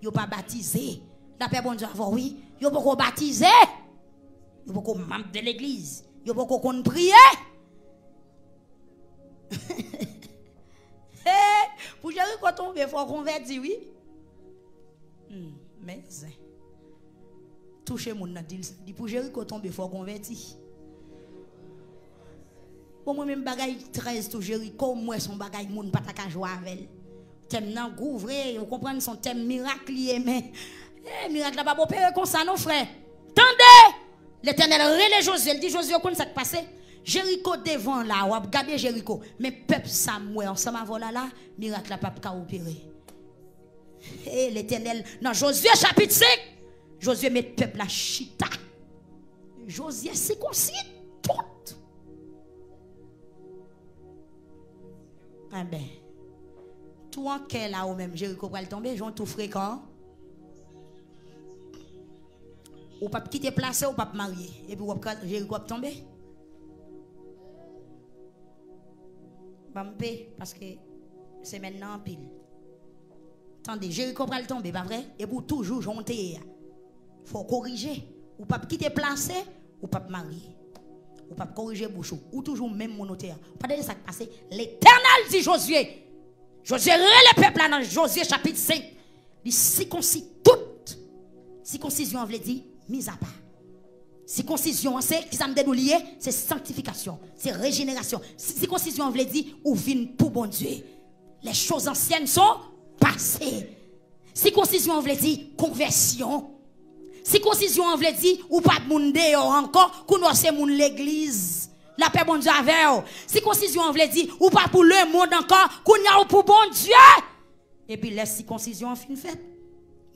Yo pa batize. Lapè Bondye avè w, wi. Yo poko batize. Yo poko manm de legliz. Yo poko konn priye. Pou Jeriko tonbe, fò w konvèti, wi. Hmm, men zen. Touche moun nan, di l sa. Di pou Jeriko tonbe, fò w konvèti. Bon, mwen menm bagay trèz tou Jeriko, m wè se yon bagay moun pa ta ka jwe avè l. Tèm nan gou vre, ou konprann se yon tèm mirak li ye, men, eh, mirak la p ap opere konsa non, frè. Tande! Letènèl rele Jozye, l di Jozye, ou konn sa k pase? Jeriko devan w la, w ap gade Jeriko. Men pèp sa m wè ansanm avè w la la, mirak la p ap ka opere. E Letènèl, nan Jozye chapit senk, Jozye met pèp la chita. Jozye sikonsi tout. Enben, tou an kè la ou menm, Jeriko pral tonbe, jan w tou frekan. Ou p ap kite plase, ou p ap marye, epi w ap ka, Jeriko ap tonbe. Ban m pe, paske semèn nan anpil. Tande, Jeriko pral tonbe, pa vre? Epi w toujou jan w te ye a. Fò w korije. Ou p ap kite plase, ou p ap marye. Ou p ap korije bouch ou. Ou toujou menm moun ou te ye a. Ou pa tande sa k pase? Letènèl di Jozye. Jozye rele pèp la nan Jozye chapit senk. Li sikonsi tout. Sikonsizyon an vle di mizapa. Sikonsizyon an se, kisa m te di w li ye? Se sanktifikasyon, se rejenerasyon. Si-, sikonsizyon an vle di ou vin pou Bondye. Les choses anciennes sont passées. Sikonsizyon an vle di konvèsyon. Sikonsizyon an vle di ou pa moun deyò ankò, kounye a w se moun legliz. Lapè Bondye avè w. Sikonsizyon an vle di ou pa pou lemonn ankò, kounye a w pou Bondye. Epi lè sikonsizyon an fin fèt,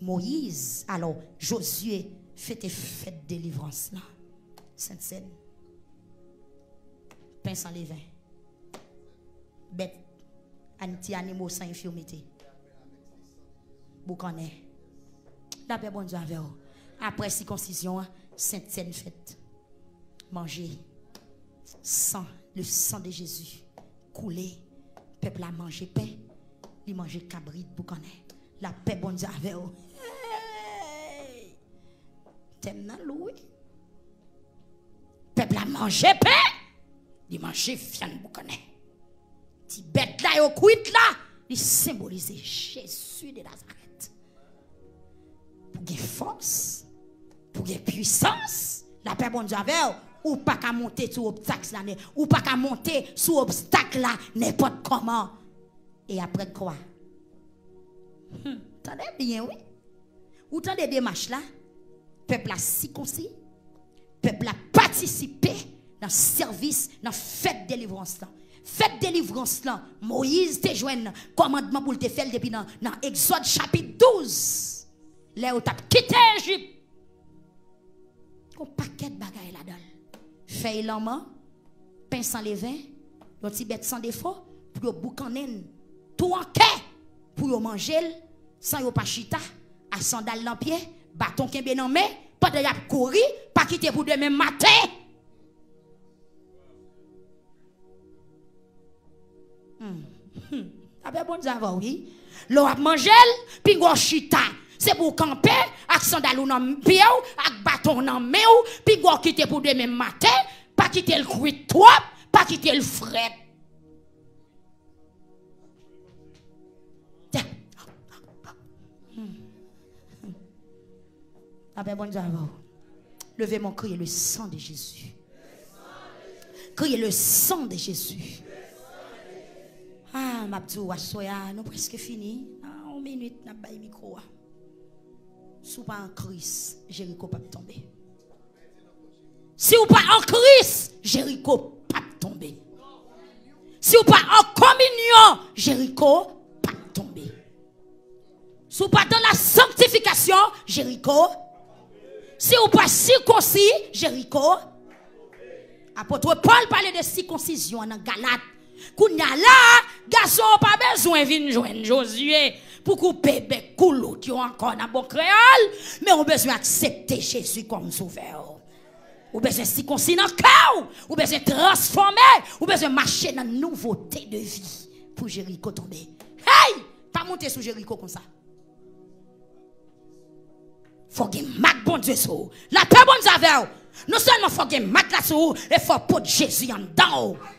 Moyiz, alò, Jozye fete fèt delivrans lan. Sentsèn. Pen san leven. Bèt, an-, ti animo san enfimite. Boukannen. Lapè Bondye avè w. Apre sikonsizyon an, sentsèn fèt. Manje. San, le sang de Jésus koule. Pèp la manje pen, li manje kabrit boukannen. Lapè Bondye avè w. Hey! Tèm nan lou, wi. Pèp la manje pen, li manje vyann boukannen. Ti bèt la yo kwit la, li senbolize Jezi de Nazarèt. Pou gen fòs, pou gen pwisans, lapè Bondye avè w, ou pa ka monte sou obstak la, ou pa ka monte sou obstak la nenpòt kòman. E apre kwa? Hmm, tande byen, wi. Ou tande demach la? Pèp la sikonsi, pèp la patisipe nan sèvis, nan fèt delivrans lan. Fèt delivrans lan, Moyiz te jwenn kòmandman pou l te fè l depi nan, nan Egzòd chapit douz. Lè yo t ap kite Ejip, gon pakèt bagay ladan l. Fèy lanman, pen san leven, yon ti bèt san defo, pou yo boukannen l tou an kè, pou yo manje l, san yo pa chita, a sandal nan pye, baton kenbe nan men, pandan y ap kouri, pa kite pou demen maten. Hmm. Hmm. Lapè Bondye avè w, wi. Lè w ap manje l, pinga w chita. Se pou w kanpe, ak sandal ou nan pye w, ak baton w nan men w, pinga w kite pou demen maten, pa kite l kwit twòp, pa kite l frèt. Lapè Bondye avè w. Leve men w, kriye le sang de Jésus. Kriye le sang de Jésus. Ah, m ap di w, aswè a, nou prèske fini. Nan yon minit, n ap bay mikwo a. Si w pa an Kris, Jeriko p ap tonbe. Si w pa an Kris, Jeriko p ap tonbe. Si w pa an kominyon, Jeriko p ap tonbe. Si w pa dans la sanctification, Jeriko. Si w pa sikonsi, Jeriko. Apot Pòl pale de sikonsizyon an nan Galat. Kounye a la, gason yo pa bezwen vin jwenn Jozye pou koupe bèk koulout yo ankò nan bon kreyòl, men ou bezwen aksepte Jezi kòm Sovè w. Ou bezwen sikonsi nan kè w, ou bezwen transfòme, ou bezwen mache nan nouvote de vi pou Jeriko tonbe. Hey! Pa monte sou Jeriko konsa. Fò gen mak Bondye sou ou. Lapè Bondye avè w. Non sèlman fò gen mak la sou ou, e fò w pot Jezi anndan w.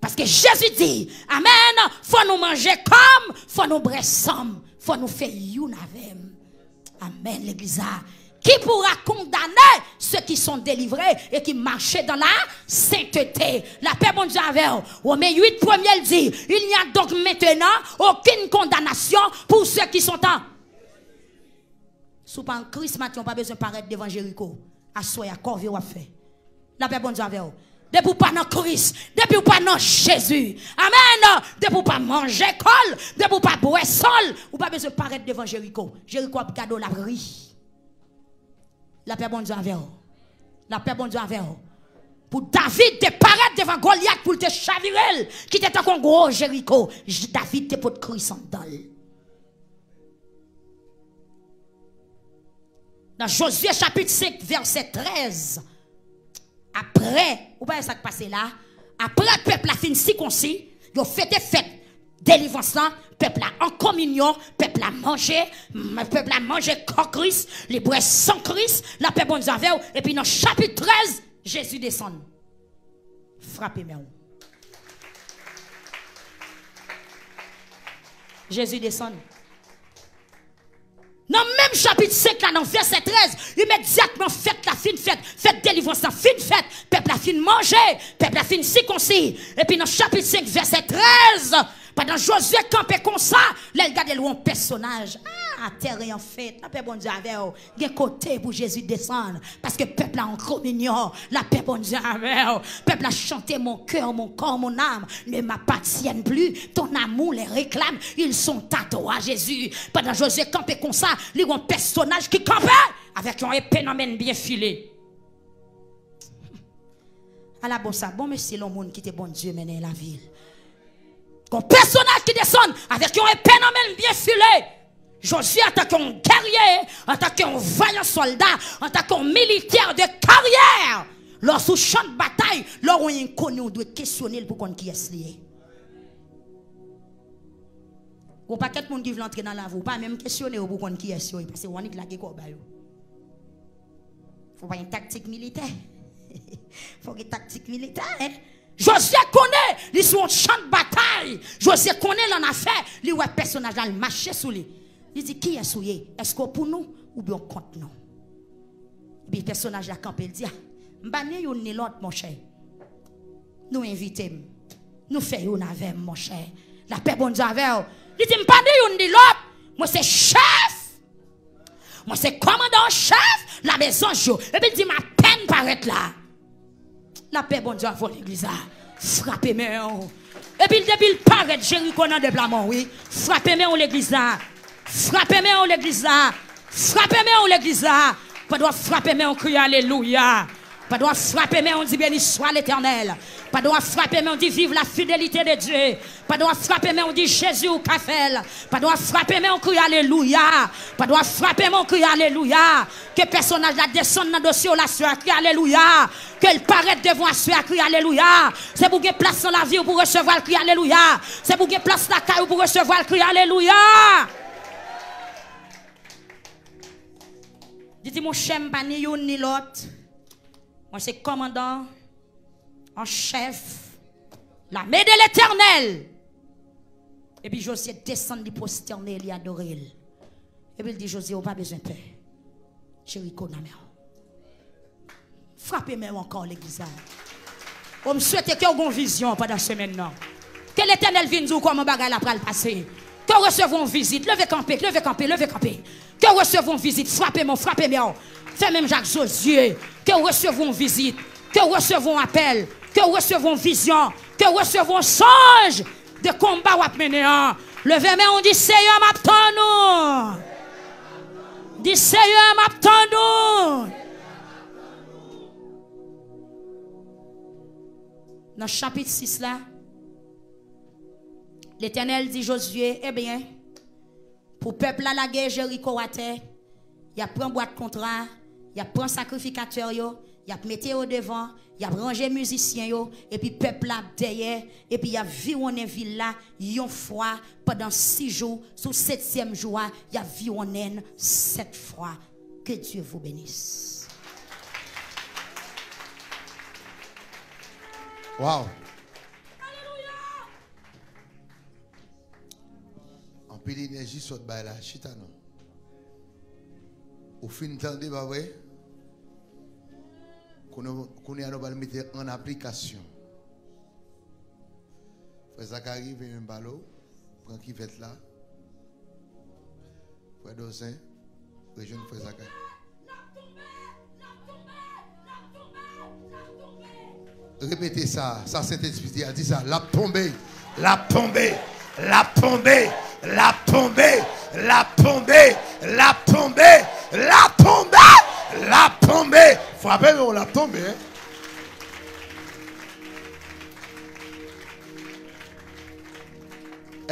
Paske Jezi di, amèn, fò nou manje kò m, fò nou bwè san m, fò nou fè youn avè m. Amèn, legliz la. Qui pourra condamner ceux qui sont délivrés et qui marchent dans la sainteté? Lapè Bondye avè w. Women uit, premye, l di, il n'y a donc maintenant aucune condamnation pour ceux qui sont en Si w pa an Kris maten, w pa bezwen parèt devan Jeriko. Aswè a, kòve w ap fè. Lapè Bondye avè w. Depi w pa nan Kris, depi w pa nan Jezi, amèn, depi w pa manje kò l, depi w pa bwè san l, ou pa bezwen parèt devan Jeriko. Jeriko ap gade w, l ap ri. Lapè Bondye avè w. Lapè Bondye avè w. Pou David te parèt devan Golyat pou l te chavire l, ki te tankou yon gwo Jeriko, J- David te pot Kris anndan l. Nan Jozye chapit senk, vèsè trèz, apre, ou pa wè sa k pase la? Apre pèp la fin sikonsi, yo fete fèt delivrans lan, pèp la an kominyon, pèp la manje, m- pèp la manje kò Kris, li bwè san Kris, lapè Bondye avè w, epi nan chapit trèz, Jezi desann. Frape men w. Jezi desann. Nan menm chapit senk la, nan vèsè trèz, imedyatman fèt la fin fèt, fèt delivrans la fin fèt, pèp la fin manje, pèp la fin sikonsi. Epi nan chapit senk, vèsè trèz, pandan Jozye kanpe konsa, lè l gade l wè yon pèsonaj. Ah, tèren an fèt, lapè Bondye avè w. Gen kote pou Jezi desann, paske pèp la an kominyon, lapè Bondye avè w. Pèp la chante, mon cœur, mon corps, mon âme ne m'appartiennent plus. Ton amour les réclame, ils sont à toi, Jésus. Pandan Jozye kanpe konsa, li wè yon pèsonaj ki kanpe avèk yon epe nan men l byen file. Ala bon sa, bon mesye, l yon moun ki te Bondye mennen lavil. Gon pèsonaj ki desann avèk yon epe nan men l byen file. Jozye, antanke yon gèrye, antanke yon vayan sòlda, antanke yon militè de karyè, lè w sou chan batay, lè w wè yon enkoni, w dwe kesyone l pou konn kiyès li ye. Gon pakèt moun ki vle antre nan lavi w, pa menm kesyone yo pou konn kiyès yo ye, paske w annik lage kò w ba yo. Fò w gen taktik militè. Fò w gen taktik militè, en. Jozye konnen li sou yon chan batay. Jozye konnen l an afè. Li wè pèsonaj la, l mache sou li. Li di, kiyès ou ye? Èske w pou nou oubyen w kont nou? Epi pèsonaj la kanpe, l di, a, m pa ni youn ni lòt, monchè. Nou envite m. Nou fè youn avè m, monchè. Lapè Bondye avè w. Li di, m pa ni youn ni lòt. Mwen se chèf. Mwen se kòmandan an chèf lamezon yo. Epi l di m apèn parèt la. Lapè Bondye avè w, legliz la. Frape men w. Epi l, depi l parèt, Jeriko nan deplwaman w, wi. Frape men w, legliz la. Frape men w, legliz la. Frape men w, legliz la. Pandan w ap frape men w, kriye alelouya. Pandan w ap frape men w, di, béni soit l'Éternel. Pandan w ap frape men w, di, vive la fidélité de Dieu. Pandan w ap frape men w, di, Jezi, ou ka fè l. Pandan w ap frape men w, kriye alelouya. Pandan w ap frape men w, kriye alelouya. Ke pèsonaj la desann nan dosye w la, aswè a, kriye alelouya. Ke l parèt devan w aswè a, kriye alelouya. Se pou gen plas nan lavi w pou resevwa l, kriye alelouya. Se pou gen plas lakay ou pou resevwa l, kriye alelouya. Li di, monchè, m pa ni youn ni lòt. Mwen se kòmandan an chèf lame de Letènèl. Epi Jozye desann, li pwostène, li adore l. Epi l di Jozye, ou pa bezwen pè. Jeriko nan men w. Frape men w ankò, legliz la. O, m swete ke w gon vizyon pandan semèn nan. Ke Letènèl vin di w kòman bagay la pral pase. Ke w resevwa yon vizit. Leve kanpe, leve kanpe, leve kanpe. Ke w resevwa yon vizit. Frape men w, frape men w. Fè menm jan ak Jozye. Ke w resevwa yon vizit. Ke w resevwa yon apèl. Ke w resevwa yon vizyon. Ke w resevwa yon sonj de konba w ap mennen an. Leve men w, di, Seyè, m ap tann ou. Di, Seyè, m ap tann ou. Nan chapit sis la, Letènèl di Jozye, ebyen, pou pèp la lage Jeriko atè, y ap pran bwat kontra, y ap pran sakrifikatè yo, y ap mete yo devan, y ap ranje mizisyen yo, epi pèp la ap dèyè, epi y ap viwonnen vil la yon fwa pandan sis jou, sou setyèm jou a, y ap viwonnen l sèt fwa. Que Dieu vous bénisse. Wow. Anpil enèji sot bay la, chita non. Ou fin tande, pa vre? Kounye a nou pral mete an aplikasyon. Frè Zakari, vin menm pale w. Pran kivèt la. Frè Dozen, rejwenn frè Zakari. Repete sa, sa Sentespri di a, di sa, l ap tonbe, l ap tonbe, l ap tonbe, l ap tonbe, l ap tonbe, l ap tonbe, l ap tonbe, l ap tonbe. Frape men w, l ap tonbe.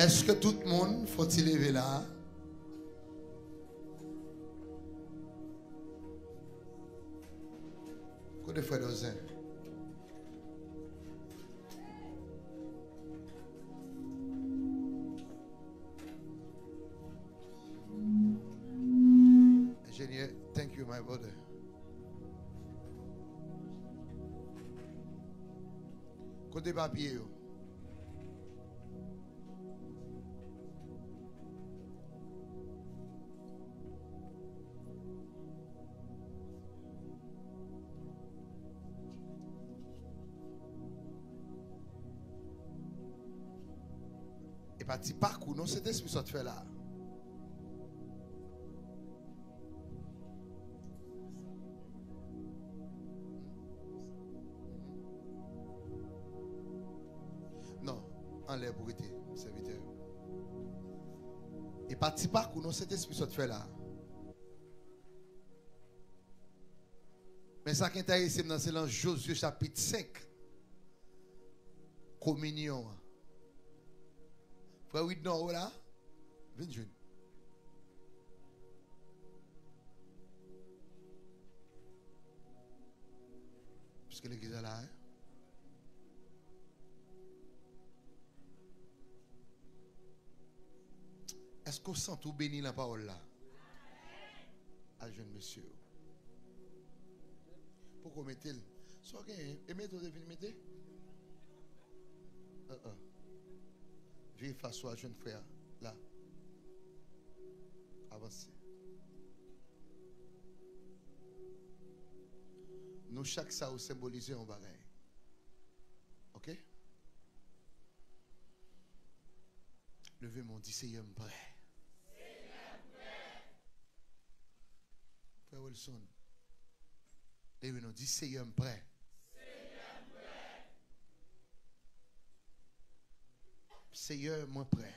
Èske tout moun fò ti leve la? Kote frè Dozen? Enjenyè, thank you, my brother. Kote papye yo? E pa ti pakou non Sentespri sot fè la. Non, anlè pou rete, sèvitè. E pa ti pakou non Sentespri sot fè la. Men sa k enterese m nan se lan Jozye chapit senk. Kominyon an. Frè Widnor, ou la? Vin jwenn. Piske legliz la la, hein? Èske w santi w beni lan pawòl la? Al jwenn mesye yo. Poko mete l. Sa w genyen? E mete w te vin mete? Uh-uh. Vire fas ou al jwenn frè a. La. Avanse. Nou chak sa yo senbolize yon bagay. Ok? Leve men w, di, Seyè, m prè. Frè Wilson, leve non, di, Seyè, m prè. Seyè, mwen prè.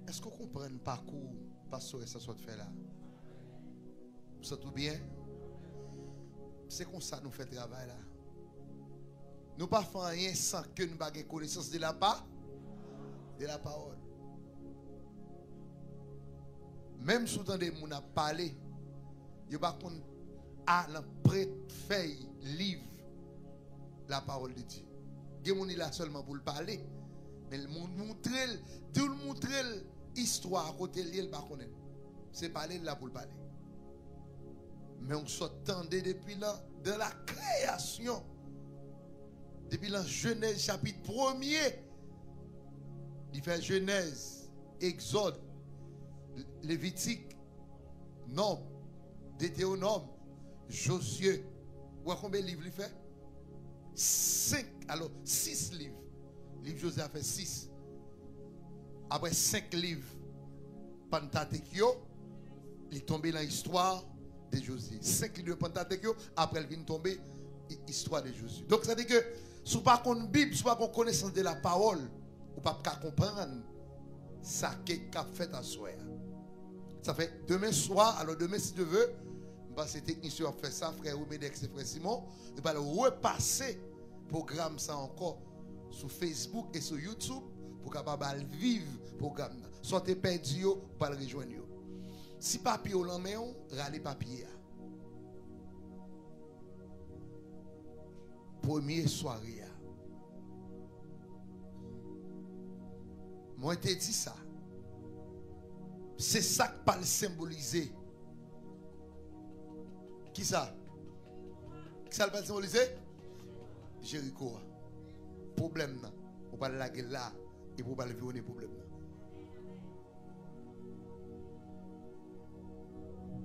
Èske w konprann pakou pastores la sot fè la? Ou santi w byen? Se konsa nou fè travay la. Nou pa fè anyen san ke nou pa gen konesans de la pa, de la pawòl. Menm si w tande moun ap pale, yo pa konn a lan prent fèy liv la parole de Dieu. Gen moun li la sèlman pou l pale, men l moun moutre l, di w l moutre l istwa a kote l ye, l pa konnen l. Se pale l la pou l pale. Men w sot tande depi lan, de la kreyasyon, depi lan Jenèz chapit premye, li fè Jenèz, Egzòd, Levitik, Nonb, Detewonòm, Jozye. Ou wè konbyen liv li fè? Senk, alò, sis liv. Liv Jozye a fè sis. Apre senk liv Pantatek yo, li tonbe nan istwa de Jozye. Senk liv de Pantatek yo, apre l vin tonbe i-, istwa de Jozye. Donk, sa di ke si w pa konn Bib, si w pa gon konesans de la pawòl, ou p ap ka konprann sa ke k ap fèt aswè a. Sa fè demen swa, alò demen, si Dye vle, m panse teknisyen yo ap fè sa, frè Romedex e frè Simon, yo pral repase pwogram sa ankò sou Facebook e sou YouTube pou w kapab al viv pwogram nan. Sa w te pèdi yo, ou pral rejwenn yo. Si papye w lan men w, rale papye a. Premye sware a. Mwen te di sa. Se sa k pral senbolize. Kisa? Kisa l pral senbolize? Jeriko a. Pwoblèm nan. Ou pral lage l la. Epi ou pral viwonnen pwoblèm nan.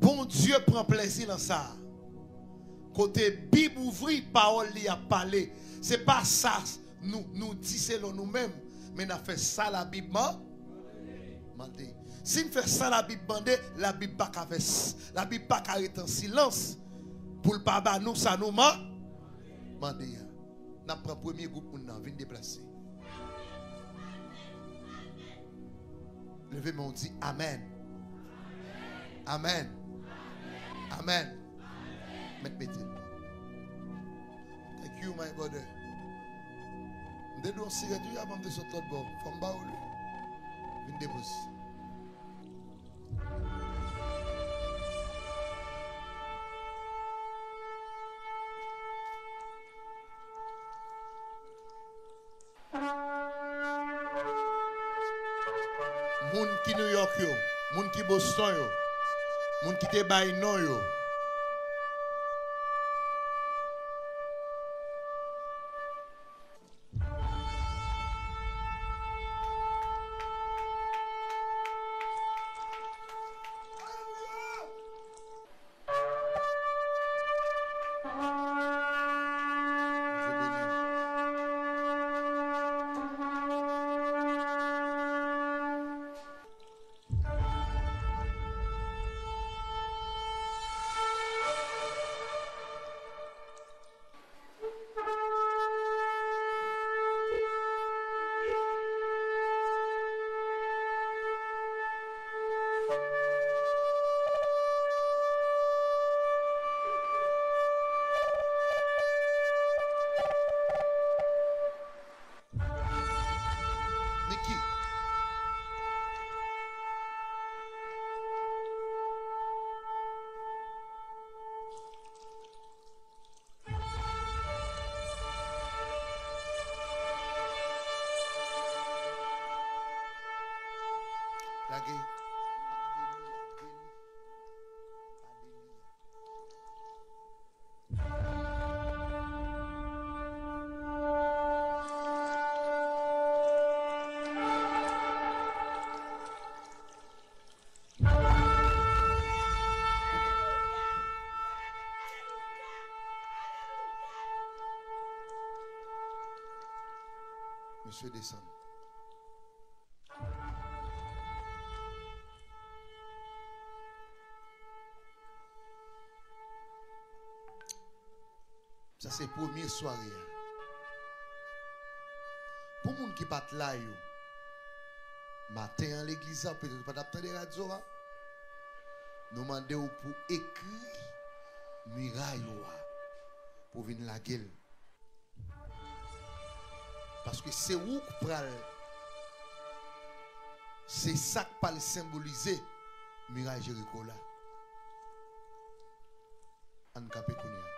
Bondye pran plezi nan sa. Kote Bib ouvri, pawòl li ap pale. Se pa sa nou, nou di selon nou menm, men n ap fè sa Labib man-, mande. Si n fè sa Labib mande, Labib pa ka fè s-, Labib pa ka rete an silans pou l pa ba nou sa nou man-, mande a. N ap pran premye gwoup moun nan, vin deplase. Leve men w, di amèn. Amèn. Amèn. Mèt mete l. Thank you, my brother. M te dwe yon sirèt wi, avan m te sot lòt bò. Fò m ba w li. Vin depoze. Moun ki New York yo, moun ki Boston yo, moun ki te bay non yo. Niki. Lage. Mesye desann. Sa se premye sware a. Pou moun ki pa t la yo, maten an legliz la, petèt ou pa t ap tande radyo a, nou mande w pou ekri miray ou a, pou w vin lage l. Paske se ou k pral, se sa k pral senbolize miray Jeriko la. Ann kanpe kounye a.